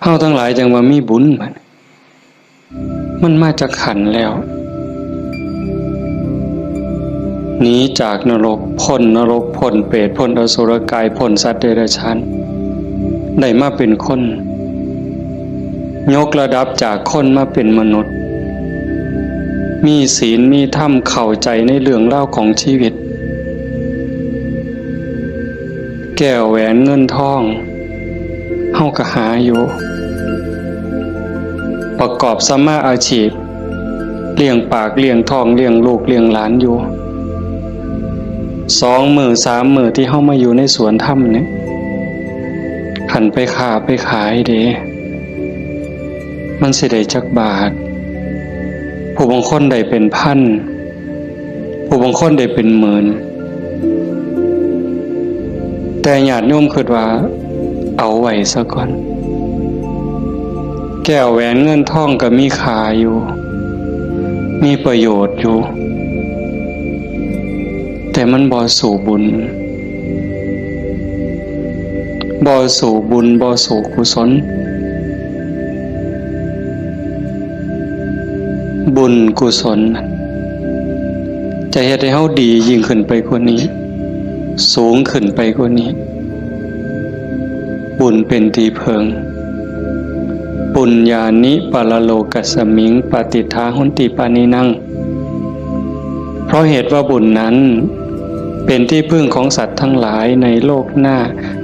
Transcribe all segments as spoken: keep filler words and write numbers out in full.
เฮาทั้งหลายจั่งว่ามีบุญบัด มันมาจากขันธ์แล้ว หนีจากนรก พ้นนรก พ้นเปรต พ้นอสุรกาย พ้นสัตว์เดรัจฉาน ได้มาเป็นคน ยกระดับจากคนมาเป็นมนุษย์ มีศีล มีธรรม เข้าใจในเรื่องราวของชีวิต แก้วแหวนเงินทอง เฮาก็หาอยู่ ประกอบสัมมาอาชีพ เลี้ยงปาก เลี้ยงท้อง เลี้ยงลูก เลี้ยงหลานอยู่ สองมื้อ สามมื้อที่เฮามาอยู่ในสวนธรรมเนี่ย คันไปค้าไปขายเด้ มันสิได้จักบาท ผู้บางคนได้เป็นพัน ผู้บางคนได้เป็นหมื่น แต่ญาติโยมคิดว่าเอาไว้ซะก่อน แก้วแหวนเงินทองก็มีค่าอยู่ มีประโยชน์อยู่ แต่มันบ่สู้บุญ บ่สู้บุญ บ่สู้กุศล บุญกุศล จะเฮ็ดให้เฮาดียิ่งขึ้นไปกว่านี้ สูงขึ้นไปกว่านี้ บุญเป็นที่เพิ่ง ปุญญานิปรโลกัสมิง ปฏิฏฐาหนติปานินัง เพราะเหตุว่าบุญนั้น เป็นที่พึ่งของสัตว์ทั้งหลายในโลกหน้า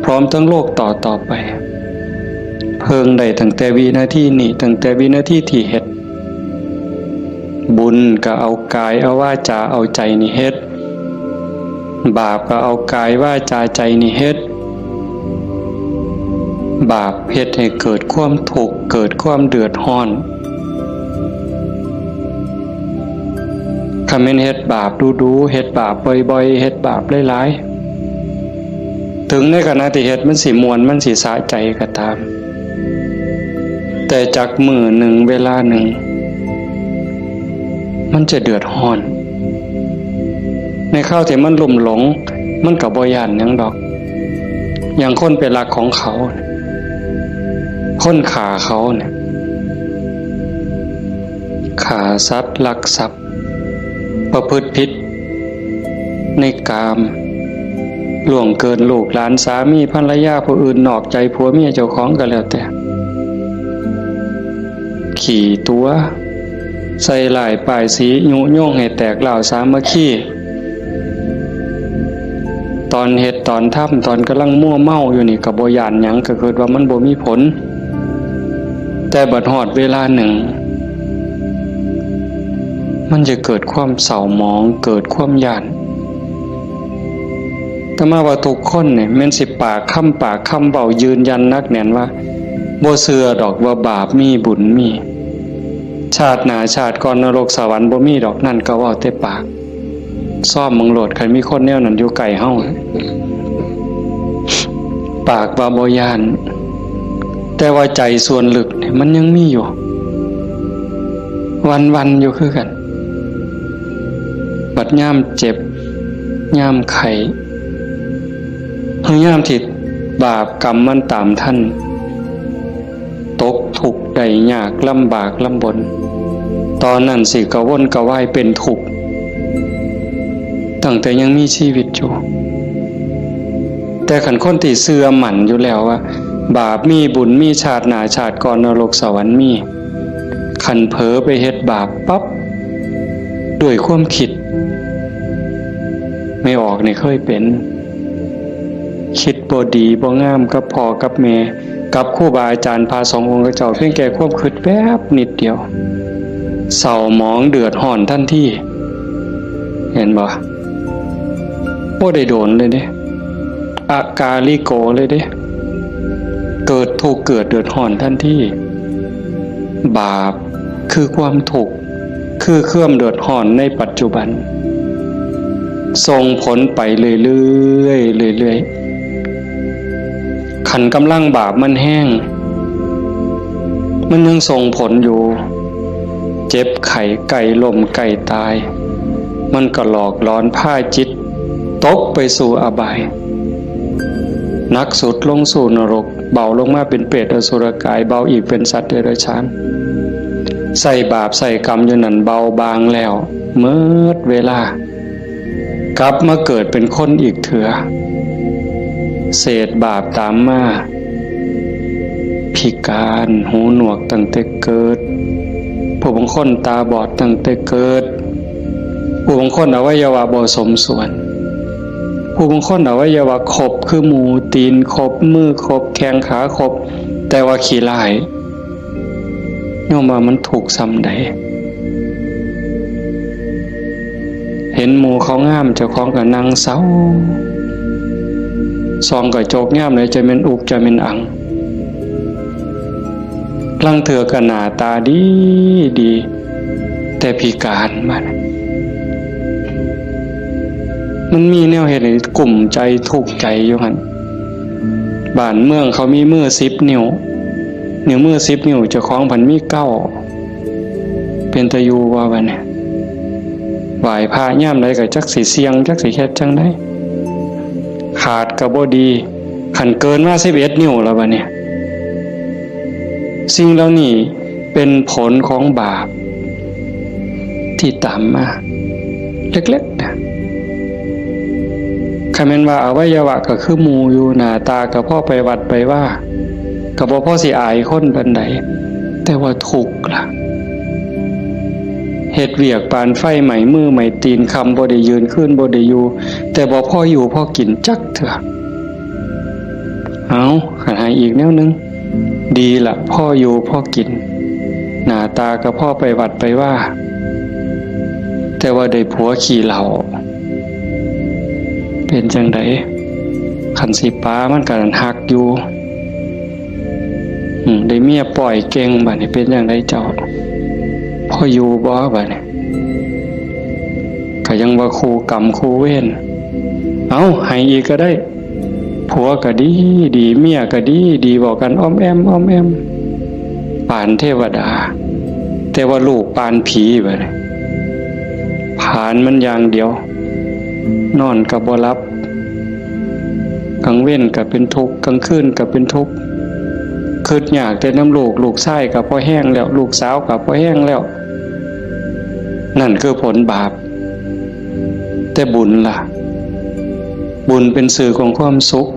พร้อมทั้งโลกต่อต่อไป เพิ่งได้ตั้งแต่วินาทีนี้ ตั้งแต่วินาทีที่เฮ็ด บุญก็เอากาย เอาวาจา เอาใจนี่เฮ็ด บาปก็เอากายวาจาใจนี่เฮ็ด บาปเฮ็ดให้เกิดความทุกข์ เกิดความเดือดร้อน คันแม่นเฮ็ดบาปดูๆ เฮ็ดบาปบ่อยๆ เฮ็ดบาปหลายๆ ถึงในขณะที่เฮ็ดมันสิม่วน มันสิสะใจก็ตาม แต่จักมื้อหนึ่งเวลาหนึ่ง มันจะเดือดร้อน ในคราวที่มันลุ่มหลง มันก็บ่ย้านหยังดอก อย่างคนไปลักของเขา คนฆ่าเขาเนี่ย ฆ่าสัตว์ ลักทรัพย์ ประพฤติผิดในกาม ล่วงเกินลูกหลาน สามีภรรยาผู้อื่น นอกใจผัวเมียเจ้าของก็แล้วแต่ ขี้ตั๋ว ใส่ร้ายป้ายสี ยุยงให้แตกร้าวสามัคคี ตอนเฮ็ดตอนทำ ตอนกำลังมัวเมาอยู่นี่ก็บ่ย้านหยัง ก็คิดว่ามันบ่มีผล แต่บัดฮอดเวลาหนึ่ง มันจะเกิดความเศร้าหมอง เกิดความย้าน อาตมาว่าทุกคนเนี่ยแม่นสิปากคำ ปากคำเว้ายืนยันหนักแน่นว่า บ่เชื่อดอกว่าบาปมีบุญมี ชาติหน้าชาติก่อนนรกสวรรค์บ่มีดอก นั่นก็เว้าแต่ปาก ซ่อมเบิ่งโลด คันมีคนแนวนั้นอยู่ใกล้เฮา ปากว่าบ่ย้าน แต่ว่าใจส่วนลึกเนี่ยมันยังมีอยู่ วันๆ อยู่คือกัน บัดยามเจ็บ ยามไข้ หรือยามที่บาปกรรมมันตามทัน ตกทุกข์ได้ยาก ลำบากลำบน ตอนนั้นสิกระวนกระวายเป็นทุกข์ ตั้งแต่ยังมีชีวิตอยู่ แต่คันคนที่เชื่อมั่นอยู่แล้วว่า บาปมีบุญมี ชาติหน้าชาติก่อนนรกสวรรค์มี คันเผลอไปเฮ็ดบาปปั๊บ ด้วยความคิด แม่ออกนี่เคยเป็น คิดบ่ดีบ่งามกับพ่อกับแม่ กับครูบาอาจารย์พระสงฆ์องค์เจ้า เพียงแค่ความคิดแป๊บนิดเดียว เศร้าหมองเดือดร้อนทันที เห็นบ่ บ่ได้โดนเลยเด้ อากาลิโกเลยเด้ เกิดทุกข์เกิดเดือดร้อนทันที บาปคือความทุกข์ คือความเดือดร้อนในปัจจุบัน ส่งผลไปเรื่อยๆ เรื่อยๆ คันกำลังบาปมันแฮง มันยังส่งผลอยู่ เจ็บไข้ใกล้ล้มใกล้ตาย มันก็หลอกหลอนพาจิตตกไปสู่อบาย หนักสุดลงสู่นรก เบาลงมาเป็นเปรตอสุรกาย เบาอีกเป็นสัตว์เดรัจฉาน ใส่บาปใส่กรรมอยู่นั่น เบาบางแล้ว เมิดเวลา กลับมาเกิดเป็นคนอีกเถื่อ เศษบาปตามมา พิการ หูหนวกตั้งแต่เกิด ผู้บางคนตาบอดตั้งแต่เกิด ผู้บางคนอวัยวะบ่สมส่วน ผู้บางคนอวัยวะครบคือหมู่ ตีนครบ มือครบ แข้งขาครบ แต่ว่าขี้ร้าย โยมว่ามันทุกข์ส่ำใด เห็นหมู่เขางาม เจ้าของก็นั่งเศร้า ส่องกระจกยามใดจะแม่นอุกจะแม่นอัง ลางเทื่อก็หน้าตาดีดี แต่พิการบัด มันมีแนวเฮ็ดให้กุ้มใจทุกข์ใจอยู่หั่น บ้านเมืองเขามีมือสิบนิ้ว นิ้วมือสิบนิ้ว เจ้าของพันมีเก้า เป็นตาอยู่บ่บัดนี้ ไหว้พระยามใดก็จักสิเสี่ยง จักสิเฮ็ดจั่งใด ขาดก็บ่ดี คันเกินมาสิบเอ็ดนิ้วแล้วบัดนี้ สิ่งเหล่านี้เป็นผลของบาป ที่ตามมา เล็กๆนะ คันแม่นว่าอวัยวะก็คือหมู่อยู่ หน้าตาก็พอไปวัดไปวา ก็บ่พอสิอายคนปานใด แต่ว่าทุกข์ล่ะ เฮ็ดเวียกปานไฟไหม้มือไหม้ตีน ค่ำบ่ได้ยืน คืนบ่ได้อยู่ แต่บ่พออยู่พอกินจักเทื่อ เอา คันให้อีกแนวหนึ่ง ดีละ พออยู่พอกิน หน้าตาก็พอไปวัดไปวา แต่ว่าได้ผัวขี้เหล้า เป็นจั่งใด คันสิปามันก็หักอยู่ อืม ได้เมียป้อยเก่ง บัดนี้เป็นจั่งใดเจ้า พออยู่บ่ บัดนี้ ก็ยังว่าคู่กรรมคู่เวร เอา ให้อีกก็ได้ ผัวก็ดีดี เมียก็ดีดี เว้ากันอ้อมแอ้มอ้อมแอ้ม ปานเทวดา แต่ว่าลูกปานผีบัดนี้ ผลาญมันอย่างเดียว นอนก็บ่หลับ กลางเว็นก็เป็นทุกข์ กลางคืนก็เป็นทุกข์ คิดยากแต่นำลูก ลูกชายก็พอแฮงแล้ว ลูกสาวก็พอแฮงแล้ว นั่นคือผลบาป แต่บุญล่ะ บุญเป็นสื่อของความสุข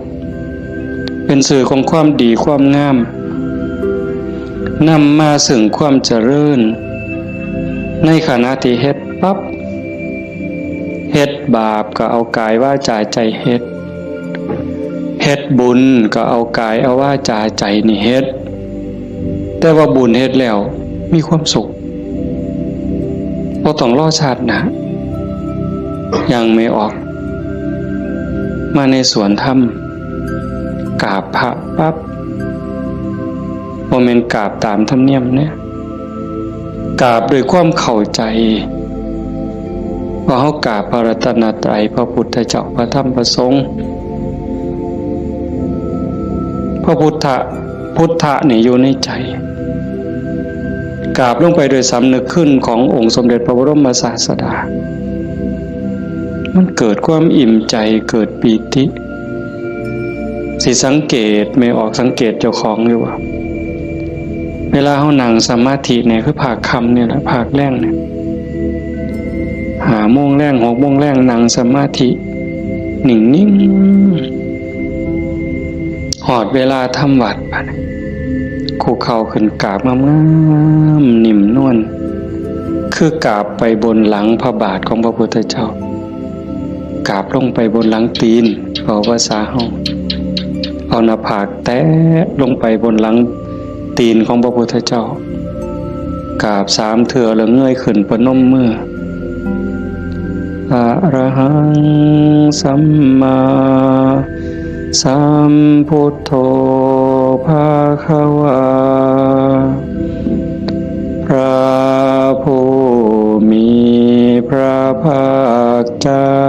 เป็นสื่อของความดีความงาม นำมาซึ่งความเจริญ ในขณะที่เฮ็ดปั๊บ เฮ็ดบาปก็เอากายวาจาใจเฮ็ด เฮ็ดบุญก็เอากายเอาวาจาใจนี่เฮ็ด แต่ว่าบุญเฮ็ดแล้วมีความสุข บ่ต้องรอชาติหน้า ยังไม่ออก มาในสวนธรรม กราบพระปั๊บ บ่แม่นกราบตามธรรมเนียมเนี่ย กราบด้วยความเข้าใจ ว่าเฮากราบพระรัตนตรัย พระพุทธเจ้า พระธรรม พระสงฆ์ พระพุทธะ พุทธะนี่อยู่ในใจ กราบลงไปโดยสำนึกคุณขององค์สมเด็จพระบรมศาสดา มันเกิดความอิ่มใจ เกิดปีติ สิสังเกต แม่ออกสังเกตเจ้าของอยู่ว่า เวลาเฮานั่งสมาธิเนี่ย คือภาคค่ำเนี่ยแหละ ภาคแลงเนี่ย ห้าโมงแลง หกโมงแลง นั่งสมาธิ นิ่งๆ ฮอดเวลาทำวัดบัดนี้ คุกเข่าขึ้นกราบงามๆ นิ่มนวล คือกราบไปบนหลังพระบาทของพระพุทธเจ้า กราบลงไปบนหลังตีน เว้าภาษาเฮา เอาหน้าผากแตะลงไปบนหลังตีนของพระพุทธเจ้า กราบสามเทื่อแล้วเงยขึ้นประนมมือ อะระหังสัมมาสัมพุทโธภะคะวา พระผู้มีพระภาคเจ้า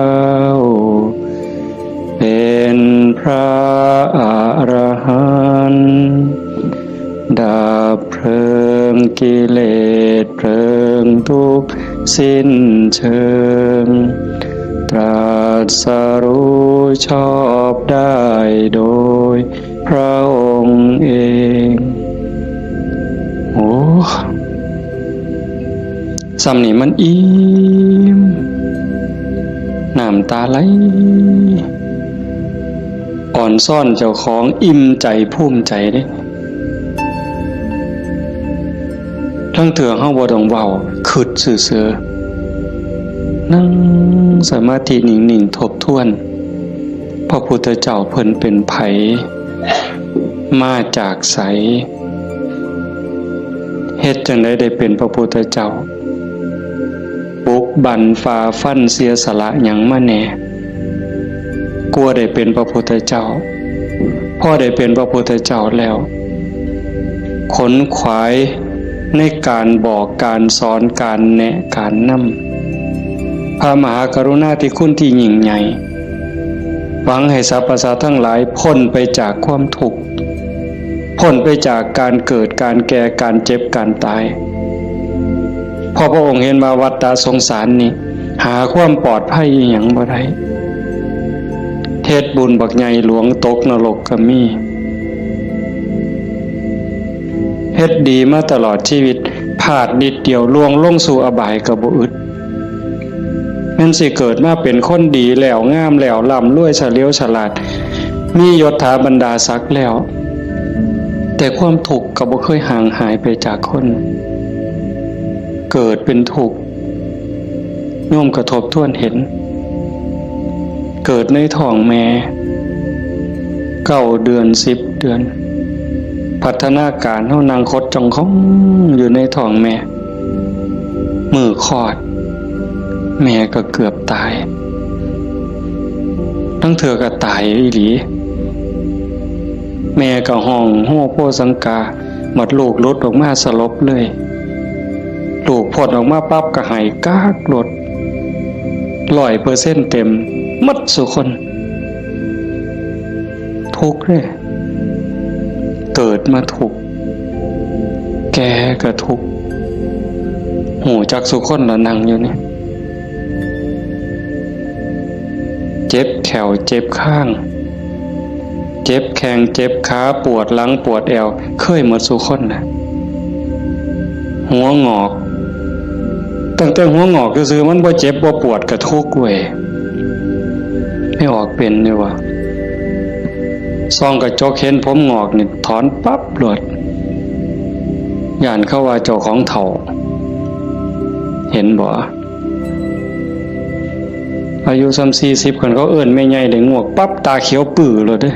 เป็นพระอรหันต์ ดับเพลิงกิเลสเพลิงทุกข์สิ้นเชิง ตรัสรู้ชอบได้โดย พระองค์เอง โอ้ ส่ำนี่มันอิ่ม น้ำตาไหล อ่อนซ้อนเจ้าของ อิ่มใจภูมิใจเด้ ลางเทื่อเฮาบ่ต้องเว้า คิดซื่อๆ นั่งสมาธินิ่งๆ ทบทวน พระพุทธเจ้าเพิ่นเป็นไผ มาจากไส เฮ็ดจั่งใดได้เป็นพระพุทธเจ้า บุกบั่นฝ่าฟันเสียสละหยังมาแหน่ กว่าได้เป็นพระพุทธเจ้า พอได้เป็นพระพุทธเจ้าแล้ว ขนขวายในการบอกการสอน การแนะการนำ พระมหากรุณาธิคุณที่ยิ่งใหญ่ หวังให้สรรพสัตว์ทั้งหลายพ้นไปจากความทุกข์ พ้นไปจากการเกิด การแก่ การเจ็บ การตาย เพราะพระองค์เห็นว่าวัฏฏะสงสารนี่ หาความปลอดภัยอิหยังบ่ได้ เฮ็ดบุญบักใหญ่หลวงตกนรกก็มี เฮ็ดดีมาตลอดชีวิต พลาดนิดเดียวล่วงลงสู่อบายก็บ่อึด แม่นสิเกิดมาเป็นคนดีแล้ว งามแล้ว ร่ำรวย เฉลียวฉลาด มียศถาบรรดาศักดิ์แล้ว แต่ความทุกข์ก็บ่เคยห่างหายไปจากคน เกิดเป็นทุกข์ โยมก็ทบทวนเห็น เกิดในท้องแม่ เก้าเดือน สิบเดือน พัฒนาการเฮานั่งขดจ้องของอยู่ในท้องแม่ มื้อคลอด แม่ก็เกือบตาย ลางเทื่อก็ตายอีหลี แม่ก็ฮ้องโฮโพสังกา บัดลูกหลุดออกมาสลบเลย ลูกพ้นออกมาปั๊บก็ไห้ก๊ากโลด ร้อยเปอร์เซ็นต์เต็ม หมดซุคน ทุกข์เด้ เกิดมาทุกข์ แก่ก็ทุกข์ ฮู้จักซุคนละนั่งอยู่นี่ เจ็บแข้วเจ็บคาง เจ็บแข้งเจ็บขา ปวดหลังปวดแอว เคยหมดซุคนนะ หัวงอก ตั้งแต่หัวงอกซื่อๆ มันบ่เจ็บบ่ปวดก็ทุกข์เว้ย ไม่ออกเป็นนี่วะ ส่องกระจกเห็นผมงอกนี่ถอนปั๊บโลด ย้านเขาว่าเจ้าของเฒ่า เห็นบ่ อายุส่ำสี่สิบ คันเขาเอิ้นแม่ใหญ่ได้งวกปั๊บ ตาเขียวปื้อโลดเด้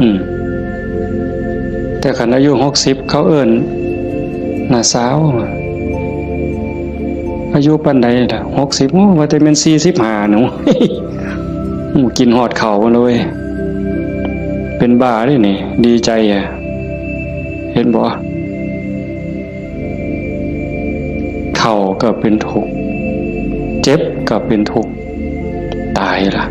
อืม แต่คันอายุหกสิบ เขาเอิ้นน้าสาว อายุปานใดล่ะ หกสิบ โอ้ ว่าแต่แม่นสี่สิบห้าหนู หมู่กินฮอดข้าวเลย เป็นบ้าเด้นี่ ดีใจอะ เห็นบ่ เฒ่าก็เป็นทุกข์ เจ็บก็เป็นทุกข์ ตายล่ะ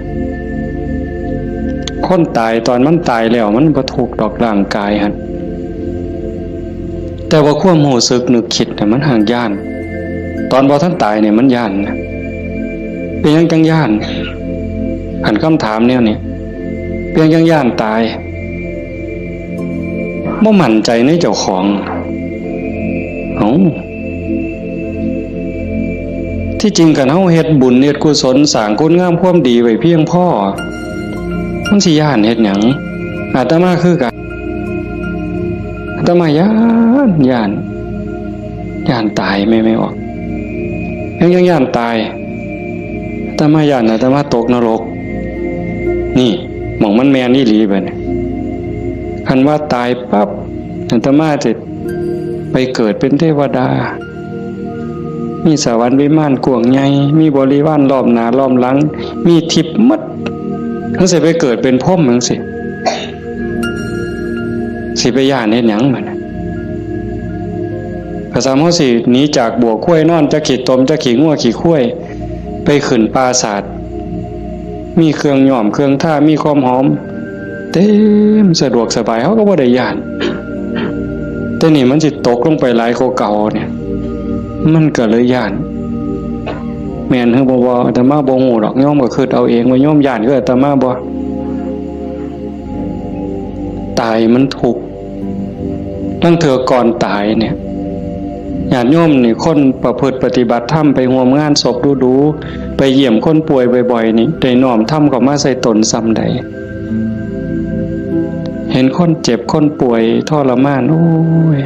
คนตายตอนมันตายแล้วมันบ่ทุกข์ดอกร่างกายหั่น แต่ว่าความรู้สึกนึกคิดน่ะมันห่างย้าน ตอนบ่ทันตายเนี่ยมันย้านนะ เป็นหยังจังย้าน คันคำถามแนวนี้ เป็นหยังจังย้านตาย บ่มั่นใจในเจ้าของ เอ้า ที่จริงคันเฮาเฮ็ดบุญเฮ็ดกุศลสร้างคุณงามความดีไว้เพียงพอ มันสิย้านเฮ็ดหยัง อาตมาคือกัน อาตมาย้าน ย้าน ย้านตายแม่นบ่ ยัง ยังย้านตาย อาตมาย้านอาตมาตกนรก นี่ หม่องมันแม่นอีหลีบัดนี้ คันว่าตายปั๊บ อาตมาจะไปเกิดเป็นเทวดา มีสวรรค์วิมานกว้างใหญ่ มีบริวารล้อมหน้าล้อมหลัง มีทิพย์หมด จั่งซี้ไปเกิดเป็นพรหมจั่งซี้ สิไปย้านเฮ็ดหยังบัดนี้ กะซ้ำเฮาสิหนีจากบัวควายนอน จักขี้ตม จักขี้งัวขี้ควาย ไปขึ้นปราสาท มีเครื่องย้อมเครื่องทา มีความหอม เต็มสะดวกสบาย เฮาก็บ่ได้ย้าน แต่นี่มันสิตกลงไปหลายกว่าเก่าเนี่ย มันก็เลยย้าน แม่นหรือบ่ บ่ อาตมาบ่ฮู้ดอก โยมก็คิดเอาเองว่าโยมย้านคืออาตมาบ่ ตายมันทุกข์ ลางเทื่อก่อนตายเนี่ย ญาติโยมนี่ คนประพฤติปฏิบัติธรรม ไปร่วมงานศพดูๆ ไปเยี่ยมคนป่วยบ่อยๆ นี่ ได้น้อมธรรมเข้ามาใส่ตนส่ำใด เห็นคนเจ็บคนป่วยทรมาน โอ้ย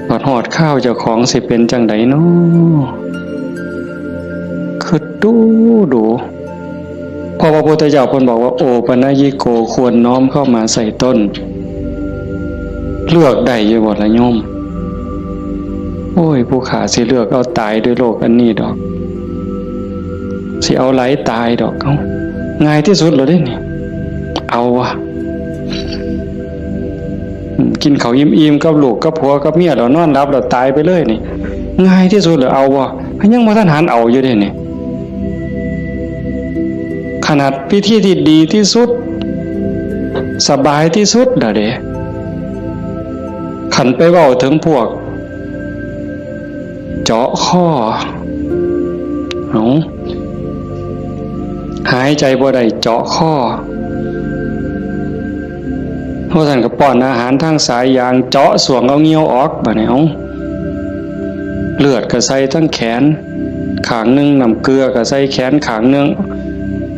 บัดฮอดคราวเจ้าของสิเป็นจั่งใดน้อ คิดดูดู เพราะพระพุทธเจ้าเพิ่นบอกว่า โอปัญญิโก ควรน้อมเข้ามาใส่ตน เลือกได้อยู่บ่ล่ะโยม โอ้ย ผู้ข้าสิเลือกเอาตายด้วยโรคอันนี้ดอก สิเอาหลายตายดอก เอ้า ง่ายที่สุดแล้วเด้นี่ เอาวะ อืม กินข้าวอิ่มๆ กับลูกกับผัวกับเมียแล้วนอนหลับแล้วตายไปเลยนี่ ง่ายที่สุดแล้ว เอาวะ ยังบ่ทันหันเอาอยู่เด้นี่ ขนาดวิธีที่ดีที่สุด สบายที่สุดน่ะเด้ คันไปเว้าถึงพวก เจาะคอ เอ้า หายใจบ่ได้เจาะคอ เพราะฉะนั้นก็ป้อนอาหารทางสายยาง เจาะส่วงเอาเงี้ยวออก บัดนี้ เอ้า เลือดก็ใส่ทั้งแขนข้างหนึ่ง น้ำเกลือก็ใส่แขนข้างหนึ่ง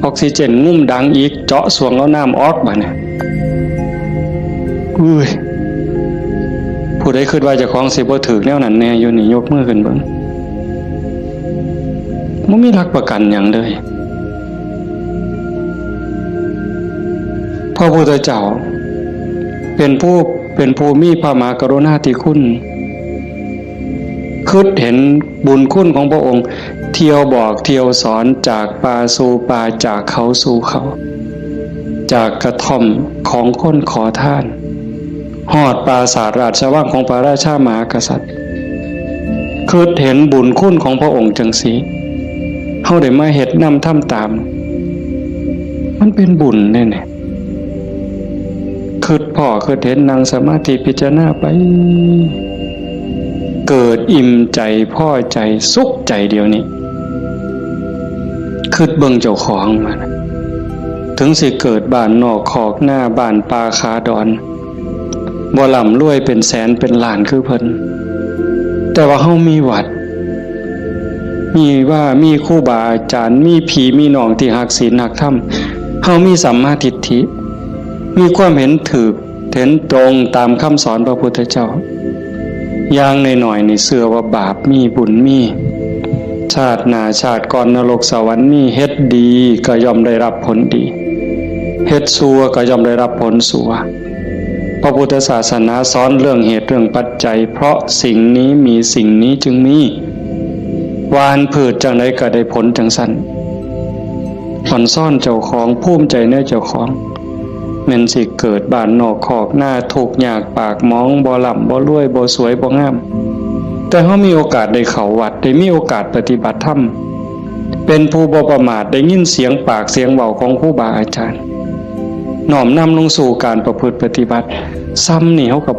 ออกซิเจนงุ่มดังอีก เจาะส่วงเอาน้ำออก บัดนี้ อุ้ย ผู้ใดคิดว่าเจ้าของสิบ่ถืกแนวนั้นแน่อยู่นี่ ยกมือขึ้นเบิ่ง บ่มีหลักประกันหยังเลย พระพุทธเจ้า เป็นผู้ เป็นผู้มีพระมหากรุณาธิคุณ คิดเห็นบุญคุณของพระองค์ เที่ยวบอกเที่ยวสอน จากป่าสู่ป่า จากเขาสู่เขา จากกระท่อมของคนขอทาน ฮอดปราสาทราชวังของพระราชามหากษัตริย์ คิดเห็นบุญคุณของพระองค์จังซี้ เฮาได้มาเฮ็ดนำทำตาม มันเป็นบุญเด้เนี่ย คิดพ้อคิดเห็น นั่งสมาธิพิจารณาไป เกิดอิ่มใจ พอใจ สุขใจเดี๋ยวนี้ คิดเบิ่งเจ้าของมานะ ถึงสิเกิดบ้านนอกคอกนา บ้านป่าขาดอน บ่ร่ำรวยเป็นแสนเป็นล้านคือเพิ่น แต่ว่าเฮามีวัด มีว่า มีครูบาอาจารย์ มีพี่มีน้องที่ฮักศีลฮักธรรม เฮามีสัมมาทิฏฐิ มีความเห็นถูก เห็นตรงตามคำสอนพระพุทธเจ้า อย่างน้อยๆ นี่เชื่อว่าบาปมีบุญมี ชาติหน้าชาติก่อนนรกสวรรค์มี เฮ็ดดีก็ย่อมได้รับผลดี เฮ็ดชั่วก็ย่อมได้รับผลชั่ว พระพุทธศาสนาสอนเรื่องเหตุเรื่องปัจจัย เพราะสิ่งนี้มีสิ่งนี้จึงมี หว่านพืชจั่งใดก็ได้ผลจั่งซั้น อ่อนซ้อนเจ้าของ ภูมิใจในเจ้าของ แม่นสิเกิดบ้านนอกคอกนา ทุกข์ยากปากหมอง บ่ร่ำบ่รวย บ่สวยบ่งาม แต่เฮามีโอกาสได้เข้าวัด ได้มีโอกาสปฏิบัติธรรม เป็นผู้บ่ประมาท ได้ยินเสียงปากเสียงเว้าของครูบาอาจารย์ น้อมนำลงสู่การประพฤติปฏิบัติ ซ้ำนี่เฮาก็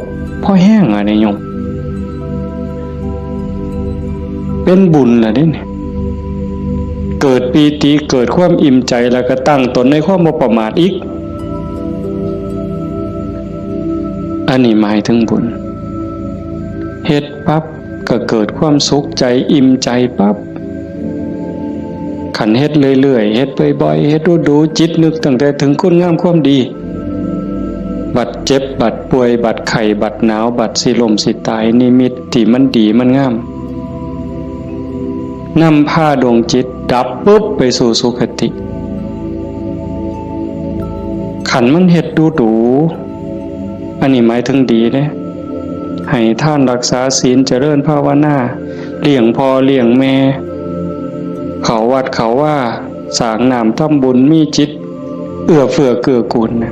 พอแฮงอะเด้โยม เป็นบุญล่ะเด้เนี่ย เกิดปีติ เกิดความอิ่มใจ แล้วก็ตั้งตนในความบ่ประมาทอีก อันนี้หมายถึงบุญ เฮ็ดปั๊บก็เกิดความสุขใจ อิ่มใจปั๊บ คันเฮ็ดเรื่อยๆ เฮ็ดบ่อยๆ เฮ็ดดูๆ จิตนึกตั้งแต่ถึงคุณงามความดี บัดเจ็บ บัดป่วย บัดไข้ บัดหนาว บัดสิล้มสิตาย นิมิตที่มันดีมันงาม นำพาดวงจิตดับปุ๊บไปสู่สุคติ คันมันเฮ็ดดูๆ อันนี้หมายถึงดีเด้ ให้ทานรักษาศีล เจริญภาวนา เลี้ยงพ่อเลี้ยงแม่ เข้าวัดเข้าวา สร้างน้ำทำบุญ มีจิตเอื้อเฟื้อเกื้อกูลนะ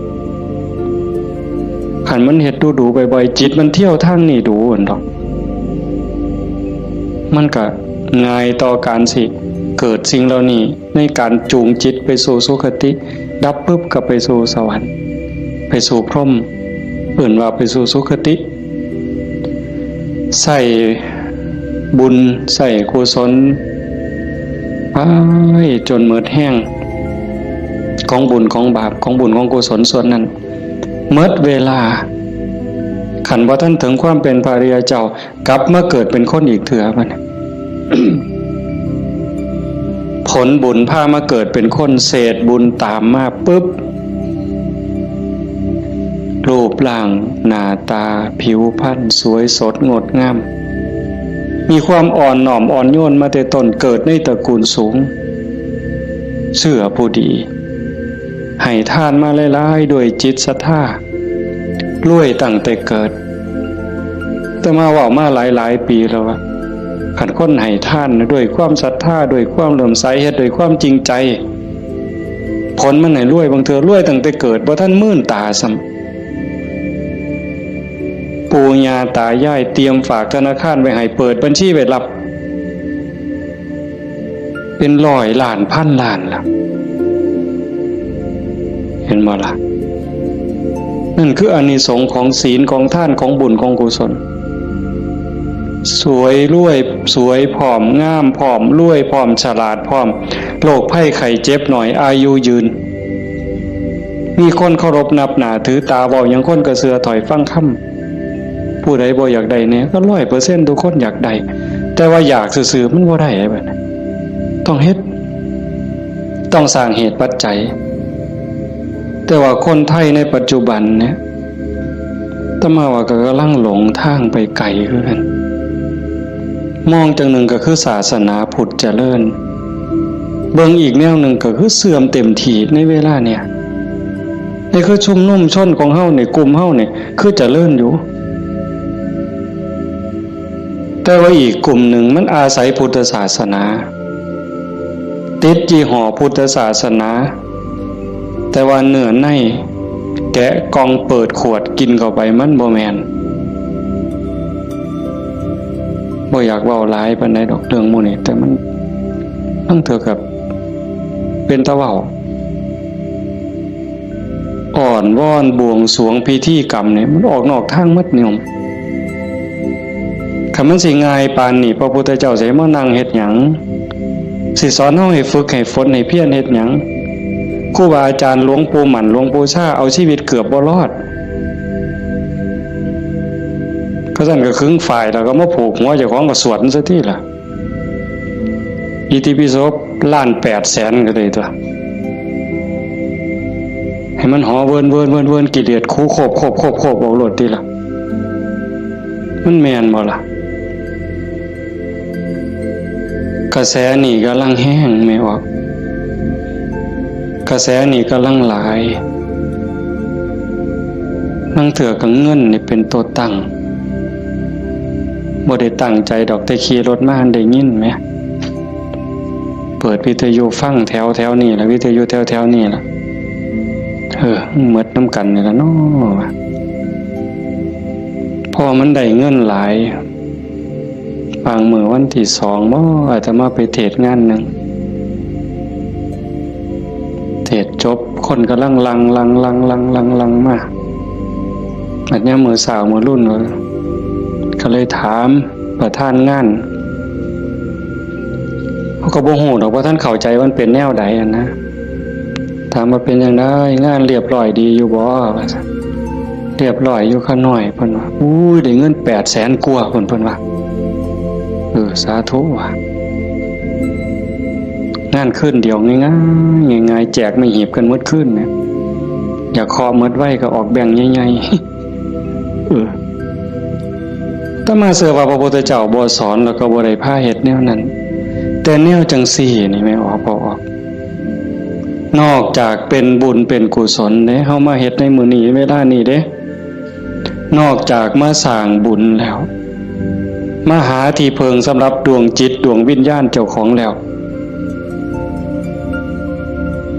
คันมันเฮ็ดดูๆ บ่อยๆ จิตมันเที่ยวทางนี้ดูหั่นดอก มันก็ง่ายต่อการสิเกิดสิ่งเหล่านี้ ในการจูงจิตไปสู่สุคติ ดับปุ๊บก็ไปสู่สวรรค์ ไปสู่พรหม เอิ้นว่าไปสู่สุคติ ใส่บุญ ใส่กุศล ไปจนหมดแฮง ของบุญของบาป ของบุญของกุศลส่วนนั้น หมดเวลา คันบ่ทันถึงความเป็นพระอริยเจ้า กลับมาเกิดเป็นคนอีกเทื่อบัดนี้ ผลบุญพามาเกิดเป็นคน เศษบุญตามมาปุ๊บ รูปร่างหน้าตาผิวพรรณสวยสดงดงาม มีความอ่อนน้อมอ่อนโยนมาแต่ต้น เกิดในตระกูลสูง เสื้อผู้ดี ให้ทานมาหลายๆ ด้วยจิตศรัทธา รวยตั้งแต่เกิด แต่มาเว้ามาหลายๆ ปีแล้วว่า คันคนให้ทานด้วยความศรัทธา ด้วยความเลื่อมใส เฮ็ดด้วยความจริงใจ ผลมันให้รวย บางเทื่อรวยตั้งแต่เกิด บ่ทันมื่นตาซ้ำ ปู่ย่าตายายเตรียมฝากธนาคารไว้ให้ เปิดบัญชีไว้รับ เป็นร้อยล้านพันล้านล่ะ เห็นบ่ล่ะ นั่นคืออานิสงส์ของศีล ของทาน ของบุญ ของกุศล สวยรวย สวยพร้อม งามพร้อม รวยพร้อม ฉลาดพร้อม โรคภัยไข้เจ็บน้อย อายุยืน มีคนเคารพนับหน้าถือตา เว้าหยังคนก็เชื่อถ้อยฟังคำ ผู้ใดบ่อยากได้แหน่ ก็ร้อยเปอร์เซ็นต์ ทุกคนอยากได้ แต่ว่าอยากซื่อๆ มันบ่ได้บัดนี้ ต้องเฮ็ด ต้องสร้างเหตุปัจจัย แต่ว่าคนไทยในปัจจุบันเนี่ย อาตมาว่าก็กำลังหลงทางไปไกลคือกัน มองจั่งหนึ่งก็คือศาสนาพุทธเจริญ เบิ่งอีกแนวหนึ่งก็คือเสื่อมเต็มที่ในเวลาเนี่ย นี่คือชุมนุมชนของเฮานี่ กลุ่มเฮานี่ คือเจริญอยู่ แต่ว่าอีกกลุ่มหนึ่งมันอาศัยพุทธศาสนา ติดยี่ห้อพุทธศาสนา แต่ว่าเนื้อในแกะกล่องเปิดขวดกินเข้าไปมันบ่แม่น บ่อยากเว้าหลายปานใดดอกเรื่องหมู่นี้ แต่มัน มันเท่ากับเป็นตาเว้า อ้อนวอนบวงสรวงพิธีกรรมนี่ มันออกนอกทางหมดโยม คันมันสิง่ายปานนี้ พระพุทธเจ้าสิมานั่งเฮ็ดหยัง สิสอนเฮาให้ฝึกให้ฝนให้เพียรเฮ็ดหยัง ครูบาอาจารย์หลวงปู่หมั่นหลวงปู่ชาเอาชีวิตเกือบบ่รอด ก็ซั่นก็ขึงฝ้ายแล้วก็มาผูกหัวเจ้าของก็สวดมันซะติล่ะ อิติปิโสล้านแปดแสนก็ได้ตั๊ว ให้มันห่อเวินเวินเวินเวิน กิเลสคูโคบโคบโคบโคบออกโลดติล่ะ มันแม่นบ่ล่ะ กระแสนี่กำลังแฮงแม่ออก กระแสนี่กำลังหลาย ลางเทื่อก็เงินนี่เป็นตัวตั้ง บ่ได้ตั้งใจดอก แต่ขี่รถมาได้ยินแหม เปิดวิทยุฟังแถวแถวนี่ล่ะ วิทยุแถวแถวนี่ล่ะ เออ หมดนำกันนี่ล่ะเนาะ พอมันได้เงินหลาย บางมื้อวันที่สองบ่ อาตมาไปเทศน์งานหนึ่ง เทศน์จบ คนกำลังหลั่ง หลั่ง หลั่ง หลั่ง หลั่ง หลั่งมา บัดยามมื้อเช้ามื้อรุ่น ก็เลยถามประธานงาน เขาก็บ่ฮู้ดอกว่าท่านเข้าใจมันเป็นแนวใดอะนะ ถามว่าเป็นจั่งใด งานเรียบร้อยดีอยู่บ่ ว่าซั่น เรียบร้อยอยู่ข้าน้อย เพิ่นว่า อุ้ย ได้เงินแปดแสนกว่า เพิ่น เพิ่นว่า เออ สาธุว่ะ งานคืนเดียวง่ายๆ ง่ายๆ แจกไม่หีบกันหมดคืนเนี่ย อยากเคาะหมดไวก็ออกแบงค์ใหญ่ๆ เออ อาตมาเชื่อว่าพระพุทธเจ้าบ่สอนแล้วก็บ่ได้พาเฮ็ดแนวนั้น แต่แนวจั่งซี้นี่แม่ออก พอออก นอกจากเป็นบุญเป็นกุศลเด้ เฮามาเฮ็ดในมื้อนี้เวลานี้เด้ นอกจากมาสร้างบุญแล้ว มาหาที่เพิ่งสำหรับดวงจิตดวงวิญญาณเจ้าของแล้ว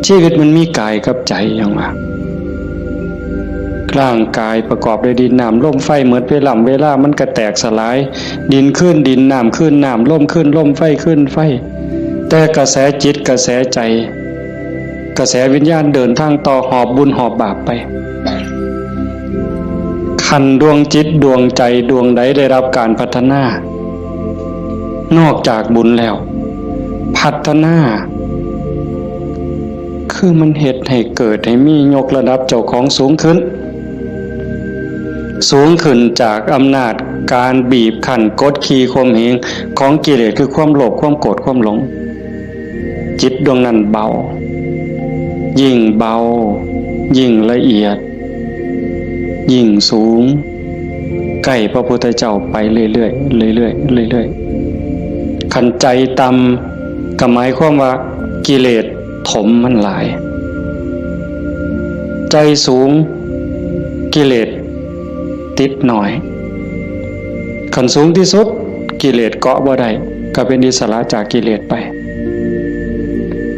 ชีวิตมันมีกายกับใจหยังวะ ร่างกายประกอบด้วยดินน้ำลมไฟ หมดเวลา เวลามันก็แตกสลาย ดินคืนดิน น้ำคืนน้ำ ลมคืนลม ไฟคืนไฟ แต่กระแสจิตกระแสใจ กระแสวิญญาณเดินทางต่อ หอบบุญหอบบาปไป คันดวงจิตดวงใจดวงใดได้รับการพัฒนา นอกจากบุญแล้ว พัฒนา คือมันเฮ็ดให้เกิดให้มี ยกระดับเจ้าของสูงขึ้น สูงขึ้นจากอำนาจการบีบคั้นกดขี่ข่มเหงของกิเลส คือความโลภ ความโกรธ ความหลง จิตดวงนั้นเบา ยิ่งเบา ยิ่งละเอียด ยิ่งสูง ใกล้พระพุทธเจ้าไปเรื่อยๆ เรื่อยๆ เรื่อยๆ คันใจต่ำก็หมายความว่ากิเลสถมมันหลาย ใจสูง กิเลสติดน้อย คันสูงที่สุด กิเลสเกาะบ่ได้ ก็เป็นอิสระจากกิเลสไป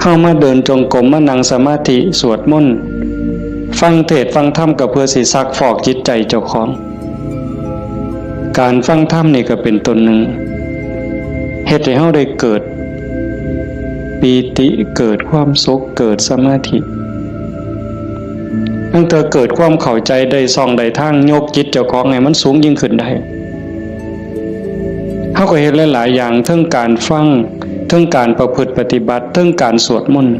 เฮามาเดินจงกรม มานั่งสมาธิ สวดมนต์ ฟังเทศน์ฟังธรรม ก็เพื่อสิซักฟอกจิตใจเจ้าของ การฟังธรรมนี่ก็เป็นต้นหนึ่ง เฮ็ดให้เฮาได้เกิดปีติ เกิดความสุข เกิดสมาธิ ตั้งแต่เกิดความเข้าใจ ได้ช่องได้ทาง ยกจิตเจ้าของให้มันสูงยิ่งขึ้นได้ เฮาก็เฮ็ดหลายๆ อย่าง เทิงการฟัง เทิงการประพฤติปฏิบัติ เทิงการสวดมนต์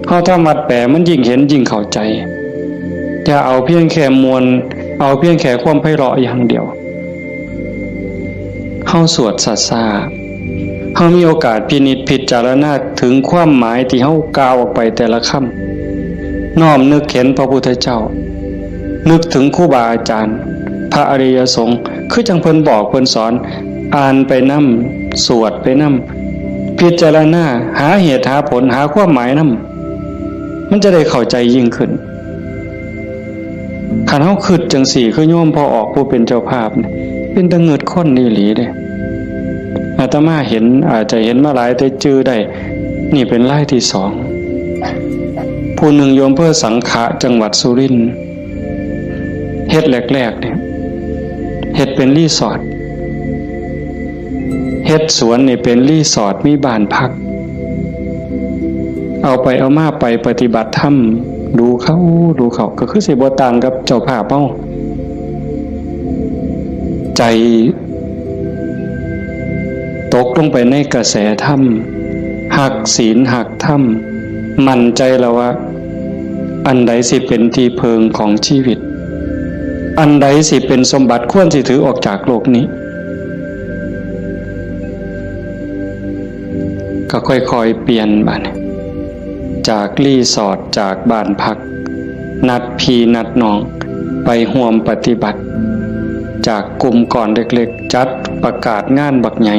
เฮาทำวัดแปล มันยิ่งเห็นยิ่งเข้าใจ อย่าเอาเพียงแค่ม่วน เอาเพียงแค่ความไพเราะอย่างเดียว เฮาสวดช้าๆ เฮามีโอกาสพินิจพิจารณาถึงความหมายที่เฮากล่าวออกไปแต่ละคำ น้อมนึกเห็นพระพุทธเจ้า นึกถึงครูบาอาจารย์ พระอริยสงฆ์ คือจั่งเพิ่นบอกเพิ่นสอน อ่านไปนำ สวดไปนำ พิจารณา หาเหตุหาผล หาความหมายนำ มันจะได้เข้าใจยิ่งขึ้น คันเฮาคิดจั่งซี้ คือโยมพ่อออกผู้เป็นเจ้าภาพนี่ เป็นตาเงิดคนอีหลีเด้ อาตมาเห็น อาจจะเห็นมาหลายแต่จื่อได้ นี่เป็นรายที่สอง ผู้หนึ่งอยู่อำเภอสังขะ จังหวัดสุรินทร์ เฮ็ดแรกๆ เนี่ย เฮ็ดเป็นรีสอร์ท เฮ็ดสวนนี่เป็นรีสอร์ท มีบ้านพัก เอาไปเอามาไปปฏิบัติธรรม ดูเข้า ดูเข้า ก็คือสิบ่ต่างกับเจ้าภาพเฮา ใจตกลงไปในกระแสธรรม ฮักศีลฮักธรรม มั่นใจแล้วว่า อันใดสิเป็นที่เพิ่งของชีวิต อันใดสิเป็นสมบัติควรสิถือออกจากโลกนี้ ก็ค่อยๆ เปลี่ยนบัดนี้ จากรีสอร์ท จากบ้านพัก นัดพี่นัดน้อง ไปร่วมปฏิบัติ จากกลุ่มก้อนเล็กๆ จัดประกาศงานบักใหญ่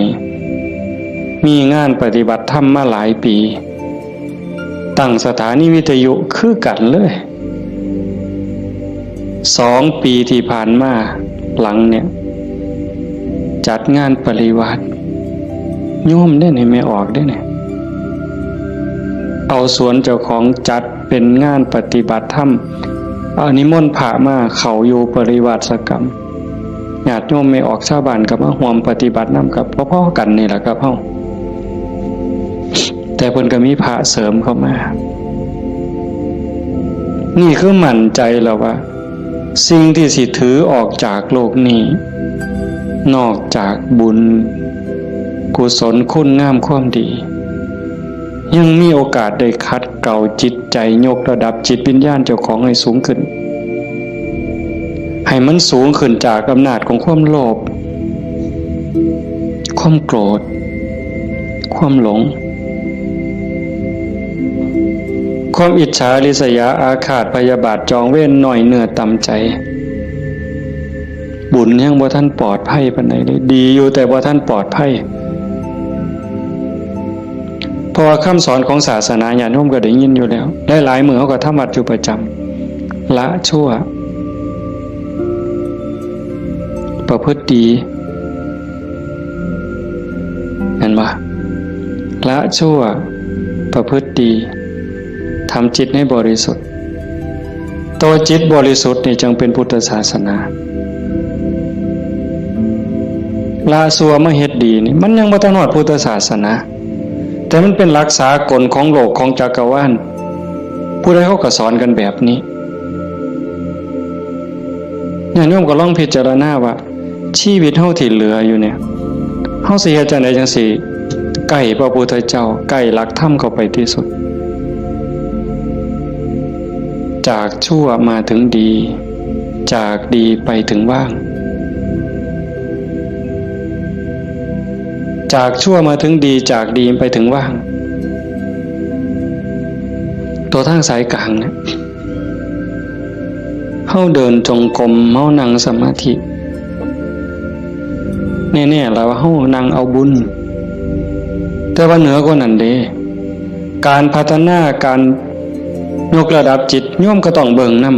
มีงานปฏิบัติธรรมมาหลายปี ตั้งสถานีวิทยุคือกันเลย สองปีที่ผ่านมาหลังเนี่ย จัดงานปริวาส โยมเด้นี่ แม่ออกเด้นี่ เอาสวนเจ้าของจัดเป็นงานปฏิบัติธรรม เอานิมนต์พระมาเข้าอยู่ปริวาสกรรม ญาติโยมแม่ออกชาวบ้านก็มาร่วมปฏิบัตินำ กับพอๆ กันนี่แหละครับเฮา แต่เพิ่นก็มีพระเสริมเข้ามา นี่คือมั่นใจแล้วว่า สิ่งที่สิถือออกจากโลกนี้ นอกจากบุญ กุศล คุณงามความดี ยังมีโอกาสได้ขัดเกลาจิตใจ ยกระดับจิตวิญญาณเจ้าของให้สูงขึ้น ให้มันสูงขึ้นจากอำนาจของความโลภ ความโกรธ ความหลง ความอิจฉาริษยาอาฆาตพยาบาทจองเวร น้อยเนื้อต่ำใจ บุญยังบ่ทันปลอดภัยปานใดเลย ดีอยู่แต่บ่ทันปลอดภัย เพราะว่าคำสอนของศาสนาญาติโยมก็ได้ยินอยู่แล้ว หลายๆ มื้อเฮาก็ทำวัดอยู่ประจำ ละชั่ว ประพฤติดี เห็นบ่ ละชั่ว ประพฤติดี ทำจิตให้บริสุทธิ์ ตัวจิตบริสุทธิ์นี่จึงเป็นพุทธศาสนา ละชั่วมาเฮ็ดดีนี่ มันยังบ่ทันฮอดพุทธศาสนา แต่มันเป็นหลักสากลของโลกของจักรวาล ผู้ใดเขาก็สอนกันแบบนี้ ญาติโยมก็ลองพิจารณาว่า ชีวิตเฮาที่เหลืออยู่เนี่ย เฮาสิเฮ็ดจั่งใดจั่งสิใกล้พระพุทธเจ้า ใกล้หลักธรรมเข้าไปที่สุด จากชั่วมาถึงดี จากดีไปถึงว่าง จากชั่วมาถึงดี จากดีไปถึงว่าง ตัวทางสายกลางเนี่ย เฮาเดินจงกรม เฮานั่งสมาธิ แน่ๆ แล้วว่าเฮานั่งเอาบุญ แต่ว่าเหนือกว่านั้นเด้ การพัฒนา การยกระดับจิต โยมก็ต้องเบิ่งนำ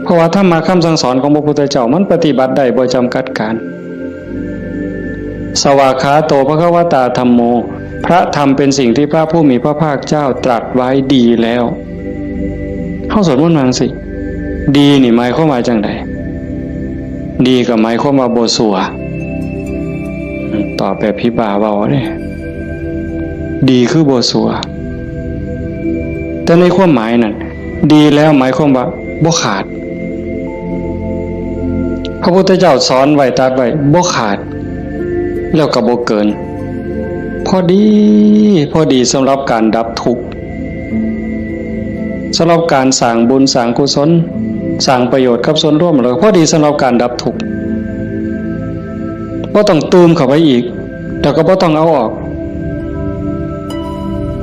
เพราะว่าธรรมะคำสั่งสอนของพระพุทธเจ้ามันปฏิบัติได้บ่จำกัดการ สวากขาโต ภควตา ธัมโม พระธรรมเป็นสิ่งที่พระผู้มีพระภาคเจ้าตรัสไว้ดีแล้ว เฮาสวดมนต์ว่าจั่งซี้ ดีนี่หมายความว่าจั่งใด ดีก็หมายความว่าบ่ซัว ตอบแบบผีบ้าเว้าเด้ ดีคือบ่ซัว แต่ในความหมายนั่น ดีแล้วหมายความว่าบ่ขาด พระพุทธเจ้าสอนไว้ ตรัสไว้ บ่ขาด แล้วก็บ่เกิน พอดี พอดีสำหรับการดับทุกข์ สำหรับการสร้างบุญสร้างกุศล สร้างประโยชน์กับส่วนรวม แล้วพอดีสำหรับการดับทุกข์ บ่ต้องตื่มเข้าไปอีก แล้วก็บ่ต้องเอาออก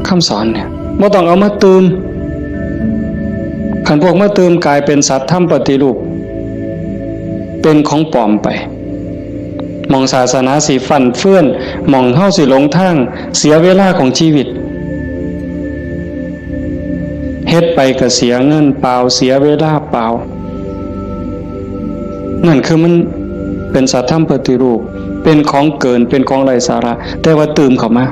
คำสอนเนี่ย บ่ต้องเอามาตื่ม คันพวกมาตื่มกลายเป็นสัตว์ธรรมปฏิรูป เป็นของปลอมไป หม่องศาสนาสิฟั่นเฟือน หม่องเฮาสิหลงทาง เสียเวลาของชีวิต เฮ็ดไปก็เสียเงินเปล่า เสียเวลาเปล่า นั่นคือมันเป็นสัตว์ธรรมปฏิรูป เป็นของเกิน เป็นของไร้สาระ แต่ว่าตื่มเข้ามา